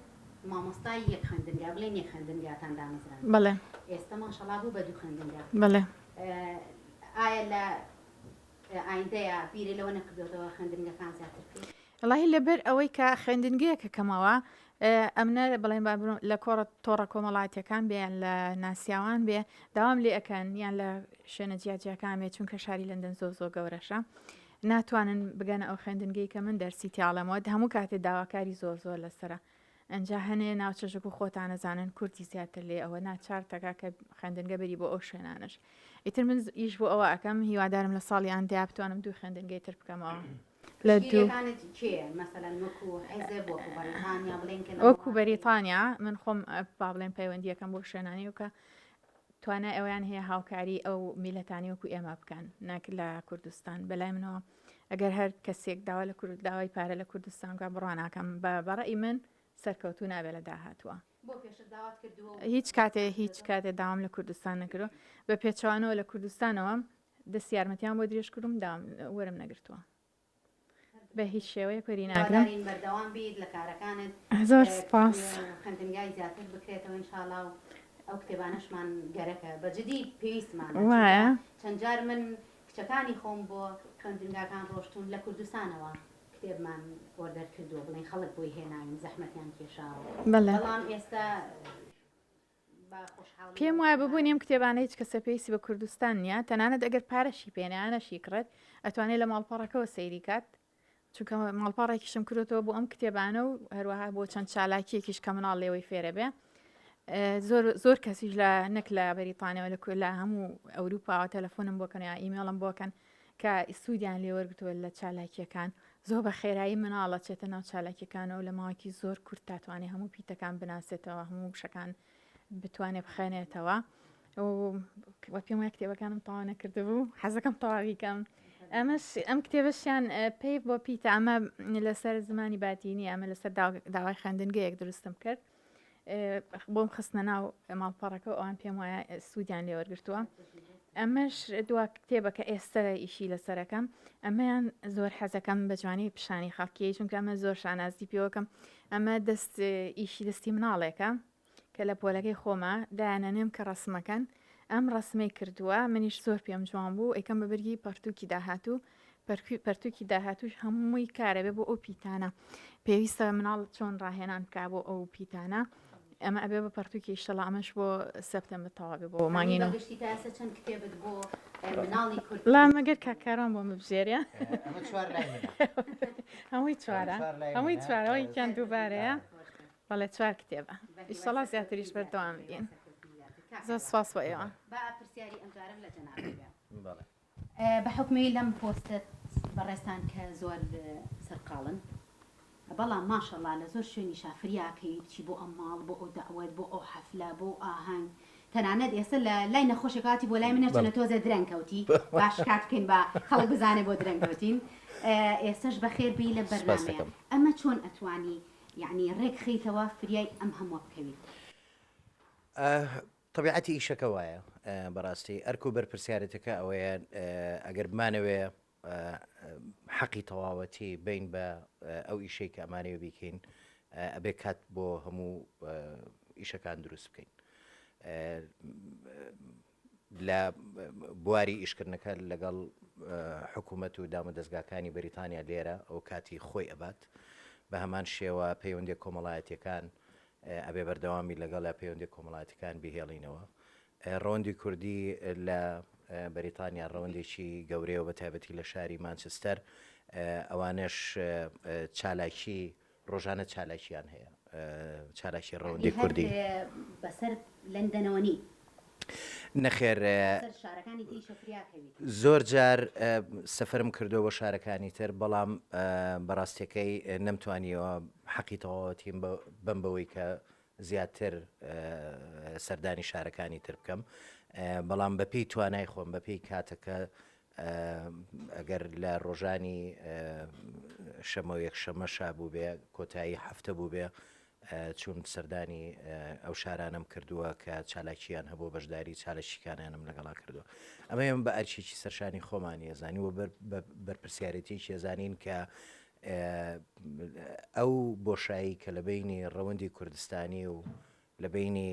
مامۆستای یەک خوێندنگا بڵێین یەک خوێندنگاتان دامەزراند بەڵێ. ئێستە ماشەڵا بوو بە دوو خوێندنگا. بەڵێ. ئایا لە ئایندەیا بیرت لەوە نەکردۆتەوە خوێندنگەکان زیاتر بکەیت؟ وەڵاهی لەبەر ئەوەی کە خوێندنگەیەکە کەمەوە ئەمنە بڵێن با لە کۆڕە تۆڕە کۆمەڵاتیەکان بێ یان لە ناسیاوان بێ داوام لێ ئەکەن یان لە شوێنە جیاجیاکان بێ چونکە شاری لەندەن زۆر زۆر گەورەشە ناتوانن بگەنە ئەو خوێندنگەی کە من دەرسی تیاڵێمەوە هەموو کاتێ داواکاری زۆر زۆر لەسرە ئەنجا هەنێ ناوچەش وەکو خۆتان ئەزانن کوردی زیاتر لێ ئەوە ناچارتەکا کە خوێندنگە بەری بۆ ئەو شوێنانەش ئیتر من ئیش بۆ ئەوە ئەکەم هیوادارم لە ساڵی ئاندیا بتوانم دوو خوێندنگەی تر بکەمەوە لە دوو پشتگیریەکانت کێیە مەسەلەن وەکو حیزب وەکو بەریتانیا بڵێن کە لە وەکو وڵاتەکەی بەریتانیا من خۆم با بڵێم پەیوەندیەکەم بۆ شوێنانی و کە توانای ئەویان هەیە هاوکاری ئەو میلەتانی وەکو ئێمە بکەن نەک لە کوردستان بەلای منەوە ئەگەر هەر کەسێک داوا لە کورد داوای پارە لە کوردستان بکات بڕوا ناکەم بە بەڕەئی من سەرکەوتوو نابێت لە داهاتووە. بۆ پێشتر داوات کردووە و هیچ کاتێ هیچ کاتێ داوام لە کوردستان نەکردووە بە پێچەوانەوە لە کوردستانەوە دەست یارمەتیان بۆ درێژ کردووم داوام وەرم نەگرتووە بە هیچ شێوەیەک وەری ناگرم. هیوادارین بەردەوام بیت لە کارەکانت زۆر سپاس. خوێندنگای زیاتر بکرێتەوە ان شاء اللە و ئەو کتێبانەشمان گەرەکە بە جدی پێویستمانە چونکە وایە. چەند جار من کچەکانی خۆم بۆ خوێندنگاکان ڕۆشتوون لە کوردستانەوە کتێبمان ئۆردەر کردووە بڵێن خەڵک بۆی هێناوین زەحمەتیان کێشاوە بەڵێ. بەڵام ئێستا بە خۆشحاڵیەوە پێم وایە بە بوونی ئەم کتێبانە هیچ کەسە پێویستی بە کوردستان نییە تەنانەت ئەگەر پارەشی پێ نایە نەشیکڕێت ئەتوانێت لە ماڵپەڕەکەوە سەیری کات چونکە ماڵپەڕێکیشم کردۆتەوە بۆ ئەم کتێبانە و هەروەها بۆ چەند چالاکیەکیش کە مناڵ لێوەی فێرە بێ زۆر زۆر کەسیش لە نەک لە بەریتانیاوە لە لە هەموو ئەوروپاوە تەلەفۆنم بۆکەن یا ئیمێڵم بۆکەن کە سوودیان لێوەرگتووە لە چالاکیەکان زۆر بە خێرایی مناڵە چێتە ناو چالاکیەکانەوە لە ماوەکی زۆر کورت تاتوانێ هەموو پیتەکان بناسێتەوە هەموو وشەکان بتوانێ بخوێنێتەوە و پێم وایە کتێبەکانم تەواو نەکردبوو حەزەکەم تەواوی کەم ئەمەش ئەم کتێبەشیان پەیڤ بۆ پیتە ئەمە لەسەر زمانی باتینی ئەمە لەسەر داوای خوێندنگەیەک دروستم کرد بۆم خستنە ناو ماڵپەڕەکە ئەوان پێم وایە سوودیان لێوەرگتووە ئەمەش دوا کتێبە کە ئێستا ئیشی لەسەرەکەم ئەمەیان زۆر حەزەکەم بە جوانی پیشانی خەڵکی چونکە ئەمە زۆر شانازی پێوەکەم ئەمە دەست ئیشی دەستی مناڵێکە. کە لە پۆلەکەی خۆما دایانەنێم کە ڕەسمەکەن ئەم ڕەسمەی کردووە منیش زۆر پێم جوان بوو ئەیکەم بە بەرگی پەرتووکی داهاتوو پەرتووکی داهاتووش هەمووی کارە بێ بۆ ئەو پیتانە پێویستە مناڵ چۆن ڕاهێنان بکا بۆ ئەو پیتانە ئەمە ئەبێ بە پەرتووکی ئیشەڵا ئەمەش بۆ سەپتەمبەر تەواو بێ بۆ مانگی نۆ. بە گشتی تا ئێستا چەند کتێبت بۆ مناڵی کورد لا مەگەر کاک کاروان بۆم ببژێرێ. ئەمە چوار لای منە. هەمووی چوارە هەمووی چوارە ئەوەی کیان دووبارەیە. بەڵێ چوار کتێبە ئیشەڵا زیاتریش بەردەوام بین زۆر سپاس بۆ ئێوە. با پرسیاری ئەمجارەم لە جەنابت بێ. بە حوکمی لەم پۆستەت بەڕێزتان کە زۆر سەرقاڵن بەڵام ماشەڵا لە زۆر شوێنیشا فریا کەوی بچی بۆ ئەم ماڵ بۆ ئەو دەعوەت بۆ ئەو حەفلە بۆ ئەو ئاهەنگ تەنانەت ئێستا لە لای نەخۆشێک هاتی بۆ لای من هەرچەنە تۆزێ درەنگ کەوتی با شکات بکەین با خەڵک بزانێ بۆ درەنگ کەوتین ئێستەش بەخێر بێی لەم بەرنامەیە ئەمە چۆن ئەتوانی یەعنی ڕێک خەیتەوە فریای ئەم هەمووە بکەوی؟ تەبیعەتی ئیشەکە وایە بەڕاستی ئەرک و بەرپرسیارێتەکە ئەوەیە ئەگەر بمانەوێ حەقی تەواوەتی بین بە ئەو ئیشەی کە ئەمانەوێ بیکەین ئەبێ کات بۆ هەموو ئیشەکان دروست بکەین لە بواری ئیشکردنەکە لەگەڵ حکوومەت و دامودەزگاکانی بەریتانیا لێرە ئەو کاتی خۆی ئەبات، بە هەمان شێوە پەیوەندیە کۆمەڵایەتیەکان ئەبێ بەردەوامی لەگەڵ پەیوەندیە کۆمەڵایەتیەکان بیهێڵینەوە. ڕەوەندی کوردی لە بەریتانیا ڕەوەندێکی گەورەیە و بە تایبەتی لە شاری مانچستەر ئەوانەش چالاکی ڕۆژانە چالاکیان هەیە چالاکی ڕەوەندی کوردی. هەر بەسەر لەندەنەوە نی؟ نەخێر بەسەر شارەکانی تریشە فریا کەویت؟ زۆر جار سەفەرم کردووە بۆ شارەکانی تر بەڵام بەڕاستیەکەی نەمتوانیوە حەقی تەواوەتیم بەم بەوەی کە زیاتر سەردانی شارەکانی تر بکەم بەڵام بەپێی توانای خۆم بەپێی کاتەکە ئەگەر لە ڕۆژانی شەمە و یەکشەمە شا بووبێ کۆتایی هەفتە بووبێ چوون سەردانی ئەو شارانەم کردووە کە چالاکییان هەبوو بەشداری چالەکیکانیانم لەگەڵا کردووە ئەمە ئێمە بە ئەرکێکی سەرشانی خۆمانی ئەزانین و بەرپرسیارێتیەکی ئەزانین کە ئەو بۆشایی کە لە بینی ڕەوەندی کوردستانی و لە بەینی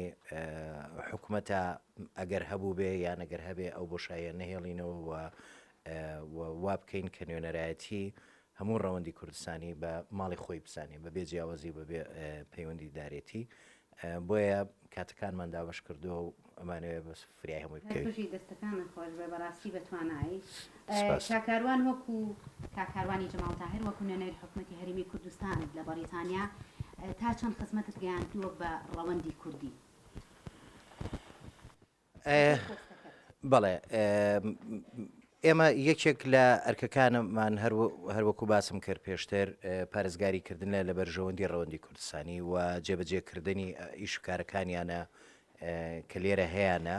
حکومەتا ئەگەر هەبووبێ یان ئەگەر هەبێ ئەو بۆشاییە نەهێڵینەوە و و وا بکەین کە نوێنەرایەتی هەموو ڕەوەندی کوردستانی بە ماڵی خۆی بزانێ بە بێ جیاوازی و بە بێ پەیوەندیدارێتی بۆیە کاتەکانمان دابەش کردووە و ئەمانەوێ بەس فریای هەمووی هەر بکەوین. بژی دەستەکانت خۆش بێ بەڕاستی بەتوانای. سپاست. کاک کاروان وەکو کاک کاروانی جەماڵ تاهیر وەکو نوێنەری حکومەتی هەرێمی کوردستان لە بەڕیتانیا تا چەند خزمەتت گەیاندووە بە ڕەوەندی کوردی؟ پۆستەکەت. بەڵێ ئێمە یەکێک لە ئەرکەکانمان هەر وەکو باسم کرد پێشتر پارێزگاری کردنە لە بەرژەوەندی ڕەوەندی کوردستانی و جێبەجێکردنی ئیش و کارەکانیانە کە لێرە هەیانە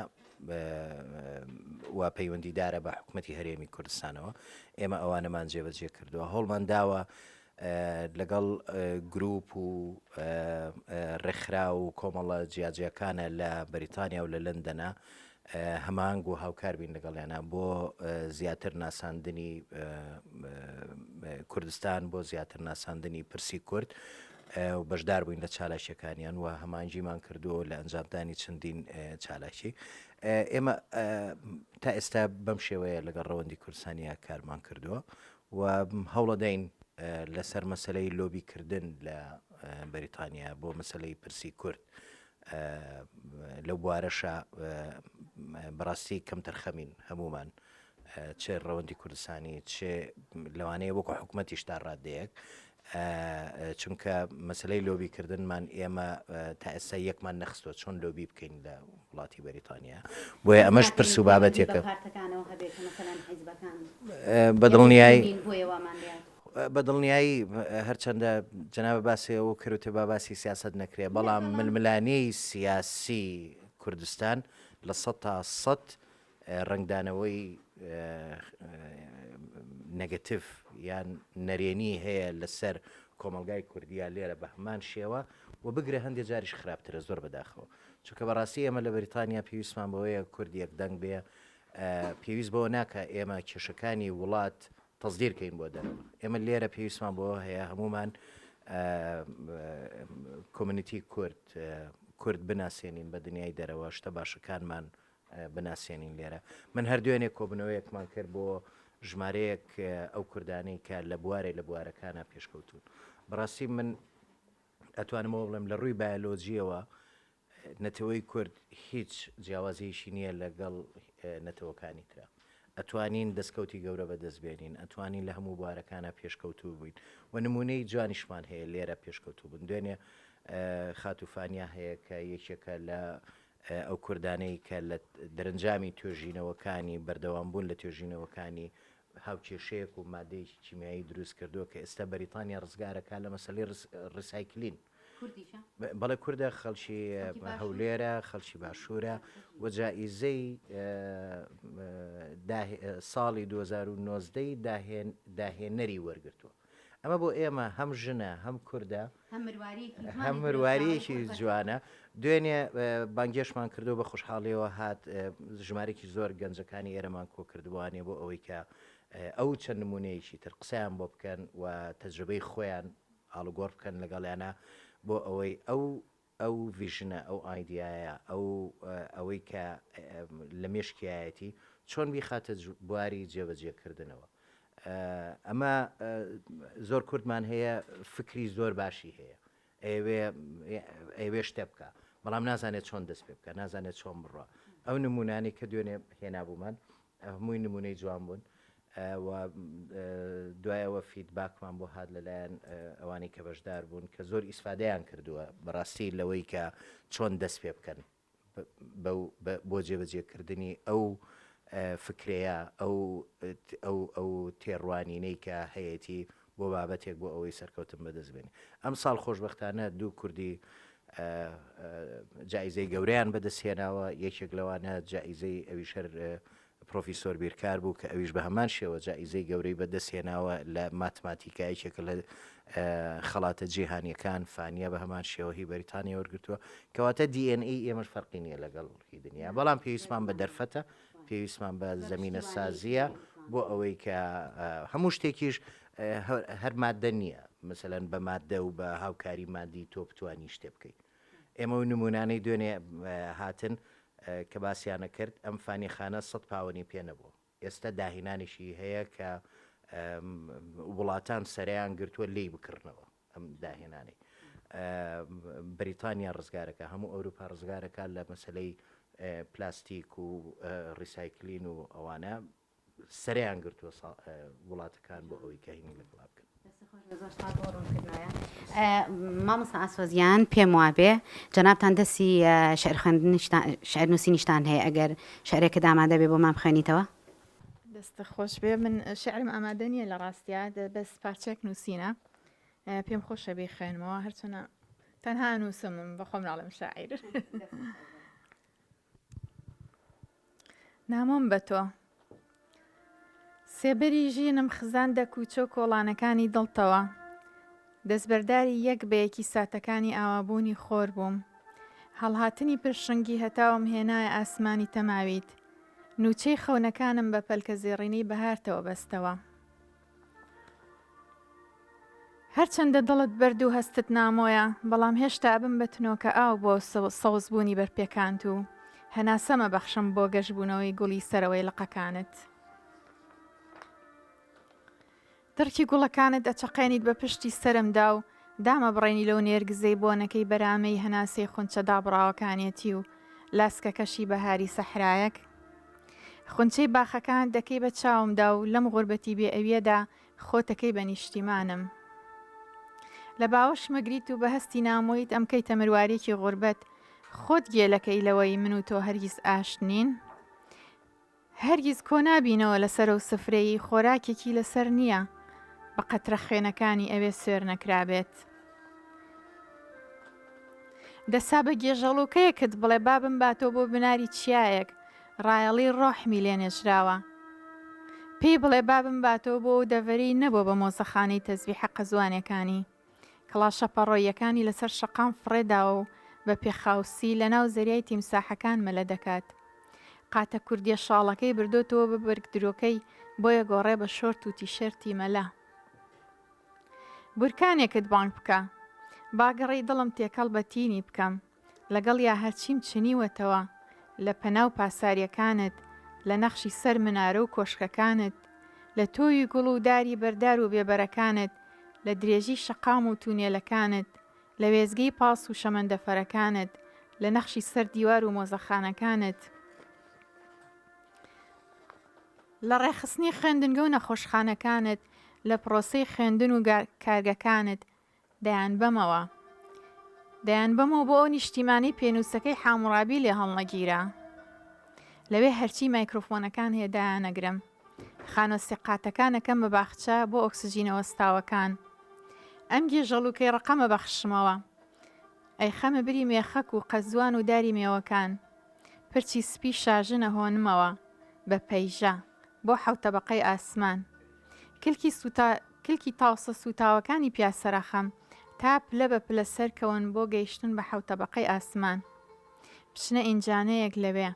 و پەیوەندیدارە بە حکومەتی هەرێمی کوردستانەوە ئێمە ئەوانەمان جێبەجێ کردووە هەوڵمان داوە لەگەڵ گروپ و ڕێکخراو و کۆمەڵە جیاجیاکانە لە بەریتانیا و لە لەندەنە هەماهەنگ و هاوکار بین لەگەڵیانە بۆ زیاتر ناساندنی کوردستان بۆ زیاتر ناساندنی پرسی کورد و بەشدار بووین لە چالاکیەکانیان و هەمانگیمان کردووە لە ئەنجامدانی چەندین چالاکی ئێمە تا ئێستا بەم شێوەیە لەگەڵ ڕەوەندی کوردستانیا کارمان کردووە و هەوڵەدەین لەسەر مەسەلەی لۆبیکردن لە بەریتانیا بۆ مەسەلەی پرسی کورد لەو بوارەشا بەڕاستی کەمتەرخەمین هەموومان چ ڕەوەندی کوردستانی چ لەوانەیە وەکو حکومەتیش تا ڕادەیەک چونکە مەسلەی لۆبیکردنمان ئێمە تا ئێستا یەکمان نەخستوە چۆن لۆبی بکەین لە وڵاتی بەریتانیا بۆیە ئەمەش پرس و بابەتێکە بە دڵنیایی بە دڵنیایی هەرچەندە جەنابت باسی ئەوە کرد با باسی سیاسەت نەکرێ بەڵام ململانێی سیاسی کوردستان 100% ڕەنگدانەوەی نەگەتیڤ یان نەرێنی هەیە لەسەر کۆمەڵگای کوردیا لێرە بە هەمان شێوە و بگرە هەندێ جاریش خراپترە زۆر بەداخەوە چونکە بەڕاستی ئێمە لە بەریتانیا پێویستمان بەوەیە کورد یەک دەنگ بێ پێویست بەوە ناکە ئێمە کێشەکانی وڵات تەسدیر کەین بۆ دەرەوە ئێمە لێرە پێویستمان بەوە هەیە هەمومان کۆمنیتی کورد. کورد بناسێنین بە دنیای دەرەوە، شتە باشەکانمان بناسێنین لێرە. من هەر دوێنێ کۆبوونەوەیەکمان کرد بۆ ژمارەیەک ئەو کوردانەی کە لە بوارێ لە بوارەکانا پێشکەوتوون. بەڕاستی من ئەتوانم ئەوە بڵێم لە ڕووی بایۆلۆجییەوە نەتەوەی کورد هیچ جیاوازییەکی نییە لەگەڵ نەتەوەکانی ترا. ئەتوانین دەستکەوتی گەورە بەدەست بێنین، ئەتوانین لە هەموو بوارەکانا پێشکەوتوو بین و نموونەی جوانیشمان هەیە لێرە پێشکەوتوو بوون. دوێنێ خاتوو فانیا هەیە کە یەکێکە لە ئەو کوردانەی کە لە دەرەنجامی توێژینەوەکانی، بەردەوامبوون لە توێژینەوەکانی هاوکێشەیەک و مادەیەکی کیمیایی دروست کردووە کە ئێستا بەریتانیا ڕزگارەکا لە مەسەلەی ڕیسایکلین. کوردیشە؟ بەڵێ کوردە، خەڵکی هەولێرە، خەڵکی باشوورە و جائیزەی ساڵی 2019 ی داهێنەری وەرگرتووە. ئەمە بۆ ئێمە هەم ژنە هەم کوردە هەم مرواریەکی جوانە دوێنێ بانگێشمان کردو بە خۆشحاڵیەوە هات ژمارێکی زۆر گەنجەکانی ئێرەمان کۆ کردبووانێ بۆ ئەوەی کە ئەو چەند نمونەیەکی تر قسەیان بۆ بکەن و تەجروبەی خۆیان ئاڵوگۆڕ بکەن لەگەڵیانە بۆ ئەوەی ئەو ئەو ڤیژنە، ئەو ئایدیایە، ئەو ئەوەی کە لە مێشکیایەتی چۆن بیخاتە بواری جێبەجێکردنەوە. ئەمە زۆر کوردمان هەیە فکری زۆر باشی هەیە، ئەیەوێ ئەیەوێ شتێ بکا، بەڵام نازانێت چۆن دەست پێ بکا، نازانێت چۆن بڕوا. ئەو نموونانەی کە دوێنێ هێنابوومان هەمووی نموونەی جوان بوون و دوایەوە فیدباکمان بۆ هات لەلایەن ئەوانەی کە بەشدار بوون کە زۆر ئیسفادەیان کردووە بەڕاستی لەوەی کە چۆن دەست پێ بکەن بۆ جێبەجێکردنی ئەو فکرەیە ئەو ئەو ئەو تێڕوانینەی کە هەیەتی بۆ بابەتێک بۆ ئەوەی سەرکەوتن بەدەست بێنێ ئەمساڵ خۆشبەختانە دوو کوردی جائیزەی گەورەیان بەدەست هێناوە، یەکێک لەوانە جائیزەی ئەویش هەر پرۆفیسۆر بیرکار بوو کە ئەویش بە هەمان شێوە جائیزەی گەورەی بەدەست هێناوە لە ماتماتیکا یەکێکە لە خەڵاتە جیهانیەکان فانیە بە هەمان شێوە هی بەریتانیا وەرگرتووە کەواتە DNA ئێمەش فەرقی نییە لەگەڵ هی دنیا بەڵام پێویستمان بە دەرفەتە پێویستمان بە زەمینە سازیە بۆ ئەوەی کە هەموو شتێکیش هەر ماددە نییە مەسەلەن بە ماددە و بە هاوکاری مادی تۆ بتانی شتێ بکەیت ئێمە و نمونانەی دوێنێ هاتن کە باسییانە کرد ئەم فانیخانە سە پاوەنی پێ نەبوو ئێستا داهێنانێکی هەیە کە وڵاتان سەریان گرتووە لێی بکڕنەوە ئەم داهێنانەی بەریتانیا ڕزگارەکە هەموو ئەوروپا ڕزگارەکە لە مەسلەی پلاستیک و ڕیسایکلین و ئەوانە سەرەیان گرتووە وڵاتەکان بۆ ئەوەی کە هینی لەگەڵا بکەن. مامۆستا ئاسۆزیان پێم وابێ جەنابتان دەستی شعر خوێندنیشتان شعر نووسینیشتان هەیە ئەگەر شعرێکت ئامادە بێ بۆمان بخوێنیتەوە؟ دەستت خۆش بێ من شعرم ئامادە نییە لە ڕاستیا بەس پارچەیەک نووسینە پێم خۆشە بیخوێنمەوە هەرچەنە تەنها نووسم بەخۆم ناڵێم شاعیر. نامۆم بە تۆ. سێبەری ژینم خزاندە کوچە و کۆڵانەکانی دڵتەوە. دەستبەرداری یەک بە یەکی ساتەکانی ئاوابوونی خۆر بووم. هەڵهاتنی پرشنگی هەتاوم هێنایە ئاسمانی تەماویت. نووچەی خەونەکانم بە پەلکەزێڕینەی بەهارتەوە بەستەوە. هەرچەندە دڵت بەرد و هەستت نامۆیە، بەڵام هێشتا ئەبم بە تنۆکە ئاو بۆ سەوزبوونی بەرپێکانت و هەناسەم ئەبەخشم بۆ گەشبوونەوەی گوڵی سەرەوەی لقەکانت. دڕکی گوڵەکانت ئەچەقێنیت بە پشتی سەرمدا و دامەبڕێنی لەو نێرگزەی بۆنەکەی بەرامەی هەناسەی خونچە دابڕاوەکانێتی و لاسکەکەشی بەهاری سەحرایەک. خونچەی باخەکانت دەکەی بە چاومدا و لەم غوربەتی بێ ئەویەدا خۆتەکەی بە نیشتیمانم. لە باوەشمەگریت و بە هەستی نامۆییت ئەمکەیتە مرواریەکی غوربەت، خۆت گێلەکەی لەوەی من و تۆ هەرگیز ئاشت نین. هەرگیز کۆ نابینەوە لەسەر ئەو سفرەی خۆراکێکی لەسەر نییە بە قەترە خوێنەکانی ئەوێ سوێر نەکرابێت. دەسا بە گێژەڵوکەیەکت بڵێ با بمباتەوە بۆ بناری چیایەک ڕایەڵی ڕۆحمی لێ نێژراوە. پێی بڵێ با بمباتەوە بۆ ئەو دەڤەرەی نەبووە بە مۆزەخانەی تەزبیحە قەزوانێکانی. کڵاشە پەڕۆییەکانی لەسەر شەقام فڕێ داوە و بە پێخاوسی لەناو زەریای تیمساحەکان مەلە دەکات. قاتە کوردیە شاڵەکەی بردۆتەوە بە بەرگدرۆکەی بۆیە گۆڕێ بە شۆرت و تیشێرتی مەلە. بورکانێکت بانگ بکە. با گڕی دڵم تێکەڵ بە تینی بکەم. لەگەڵیا هەرچیم چنیوەتەوە لە پەناو پاساریەکانت، لە نەخشی سەر منارە و کۆشکەکانت، لە تۆوی گوڵ و داری بەردار و بێبەرەکانت، لە درێژی شەقام و تونێلەکانت، لە وێستگەی پاس و شەمەندەفەرەکانت، لە نەخشی سەر دیوار و مۆزەخانەکانت، لە ڕێکخستنی خوێندنگە و نەخۆشخانەکانت، لە پڕۆسەی خوێندن و کارگەکانت، دەیانبەمەوە. دەیانبەمەوە بۆ ئەو نیشتیمانەی پێنووسەکەی حاموڕابی لێ هەڵنەگیرا. لەوێ هەرچی مایکرۆفۆنەکان هەیە دایانەگرم. خانووە سێ قاتەکان ئەکەم بە باخچە بۆ ئۆکسجینە وەستاوەکان. ئەم گێژەڵووکەی ڕقەمە بەخشمەوە. ئەیخەمە بری مێخەک و قەزوان و داری مێوەکان. پرچی سپی شاژن ئەهۆنمەوە بە پەیژە. بۆ حەوتەبەقەی ئاسمان. کلکی سوتا کلکی تاوسە سووتاوەکانی پیا سەرەخەم تا پلە بە پلە سەرکەون بۆ گەیشتن بە حەوتەبەقەی ئاسمان. بچنە ئینجانەیەک لەوێ.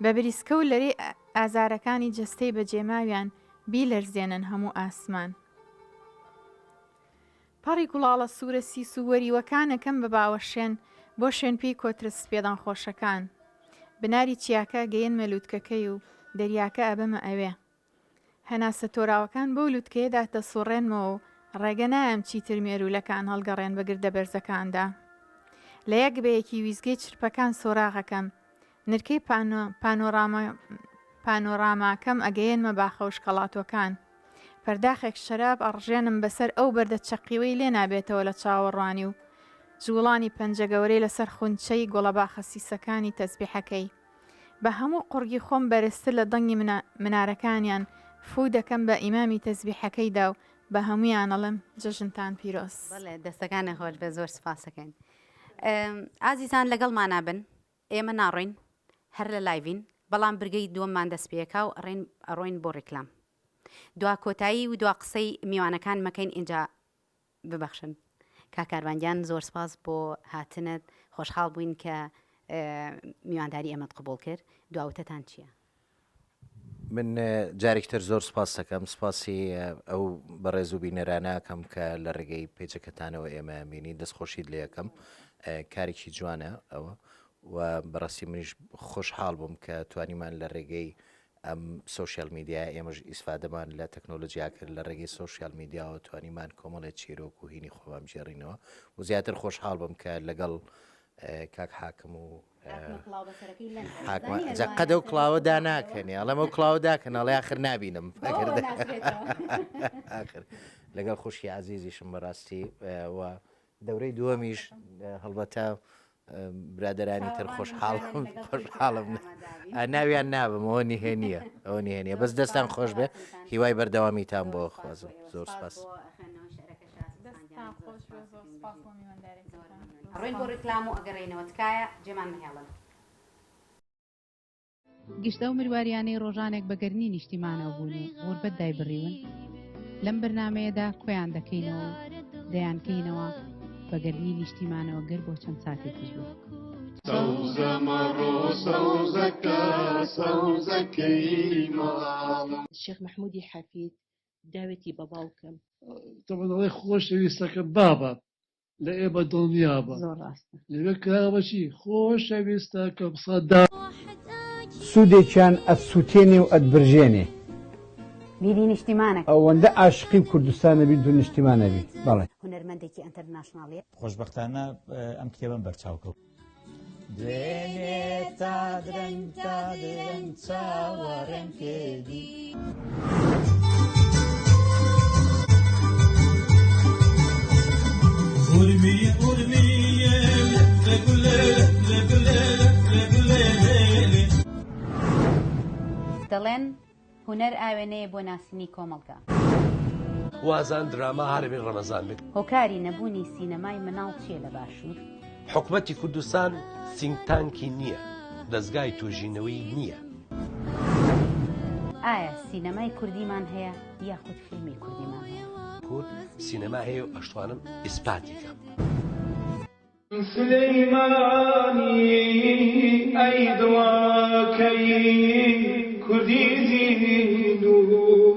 بە بریسکە و لەرەی ئازارەکانی جەستەی بەجێماویان بیلەرزێنن هەموو ئاسمان. پەڕی گوڵاڵە سوورە سیس و وەریوەکانەکەم بە باوەشێن بۆ شوێنپێی کۆترە سپێدانخۆشەکان. بناری چیاکە ئەگەیەنمە لووتکەکەی و دەریاکە ئەبەمە ئەوێ. هەناسە تۆراوەکان بەو لوتکەیەدا دەسوڕێنمەوە و ڕێگە نایەم چیتر مێروولەکان هەڵگەڕێن بە گردە بەرزەکاندا. لە یەک بە یەکی ویزگەی چرپەکان سۆراغەکەم. نرکەی پانۆراماکەم ئەگەیەنمە باخە وشکەڵاتوەکان. پەرداخێک شەراب ئەڕژێنم بەسەر ئەو بەردە چەقیوەی لێ نابێتەوە لە چاوەڕوانی و جووڵانی پەنجە گەورەی لەسەر خونچەی گوڵەباخە سیسەکانی تەزبیحەکەی. بە هەموو قوڕگی خۆم بەرزتر لە دەنگی منارەکانیان فوو دەکەم بە ئیمامی تەزبیحەکەیدا و بە هەموویان ئەڵێم جەژنتان پیرۆز. بەڵێ دەستەکانت خۆش بێت زۆر سوپاسەکەین ئازیزان لەگەڵمانا بن ئێمە ناڕۆین هەر لە لایڤین بەڵام برگەی دووەممان دەست پێکا و ئەڕێن ئەڕۆین بۆ ڕیکلام دوا کۆتایی و دوا قسەی میوانەکان مەکەین ئینجا ببەخشن کاک کاروان گیان زۆر سپاس بۆ هاتنت خۆشحاڵ بووین کە میوانداری ئێمەت قبوڵ کرد دوا وتەتان چییە؟ من جارێکی تر زۆر سپاس دەکەم سپاسی ئەو بەڕێز و بینەرانە ئەکەم کە لە ڕێگەی پێجەکەتانەوە ئێمە بینی دەستخۆشیت لێ ئەکەم کارێکی جوانە ئەوە و بەڕاستی منیش خۆشحاڵ بووم کە توانیمان لە ڕێگەی ئەم سۆشیال میدیایە ئێمەش ئیسفادەمان لە تەکنۆلۆجیا کرد لە ڕێگەی سۆشیال میدیاوە توانیمان کۆمەڵێ چیرۆک و هینی خۆمان بگێڕینەوە و زیاتر خۆشحاڵ بم کە لەگەڵ کاک حاکم و جا قەدە و کڵاوە داناکەنێ ئەڵێم ئەو کڵاوە داکەن ئەڵێ آخر نابینم آخر لەگەڵ خوشکی عزیزیشم بەڕاستی و دەورەی دووەمیش هەڵبەتە برادەرانی تر خۆشحاڵم خۆشحاڵم ناویان نابم ئەوە نهێنیە ئەوە نهێنیە بەس دەستان خۆش بێ هیوای بەردەوامیتان بۆ خوازم زۆر سپاس. ڕۆین بۆ ڕیکلام و ئەگەڕێینەوە تکایە جێمان مەهێڵن. گشت ئەو مرواریانەی ڕۆژانێک بە گەرمی نیشتیمانەوە بوون و غوربەت دایبڕیون، لەم بەرنامەیەدا کۆیان دەکەینەوە و دەیانکەینەوە بە گەرمی نیشتیمانەوە گەر بۆ چەند ساتێکیش بێت. سەوزە مەڕۆ سەوزەکە سەوزەکەی ماڵم. شێخ مەحموودی حەفید داوێتی بە باوکم. تەبعەن ئەڵێ خۆشەویستەکەم بابە لە ئێمە دڵنیابە. زۆر ڕاستە. لەوێ کراوە بە چی؟ خۆشەویستەکەم سەدام. سوودێکیان ئەتسووتێنێ و ئەتبرژێنێ. بیری نیشتیمانەکەی. ئەوەندە ئاشقی کوردستان ئەبیت و نیشتیمان ئەبی. بەڵێ. هونەرمەندێکی ئەنتەرناشناڵیە. خۆشبەختانە ئەم کتێبەم بەرچاو کەوت. دوێنێ تا درەنگ تا درەنگ چاوەڕێم کردی. دەڵێن هونەر ئاوێنەیە بۆ ناسینی کۆمەڵگا. وازان دراما هارەبین ڕەمەزان بێت. هۆکاری نەبوونی سینەمای مناڵ چییە لە باشوور؟ حکومەتی کوردستان think tank ی نییە، دەزگای توێژینەوەی نییە. ئایا سینەمای کوردیمان هەیە یاخود فیلمی کوردیمان هەیە؟ کورد سینەما هەیە و ئەشتوانم ئیسپاتی کەم. سلیمانی ئەی دڵەکەی کوردی زیندوو.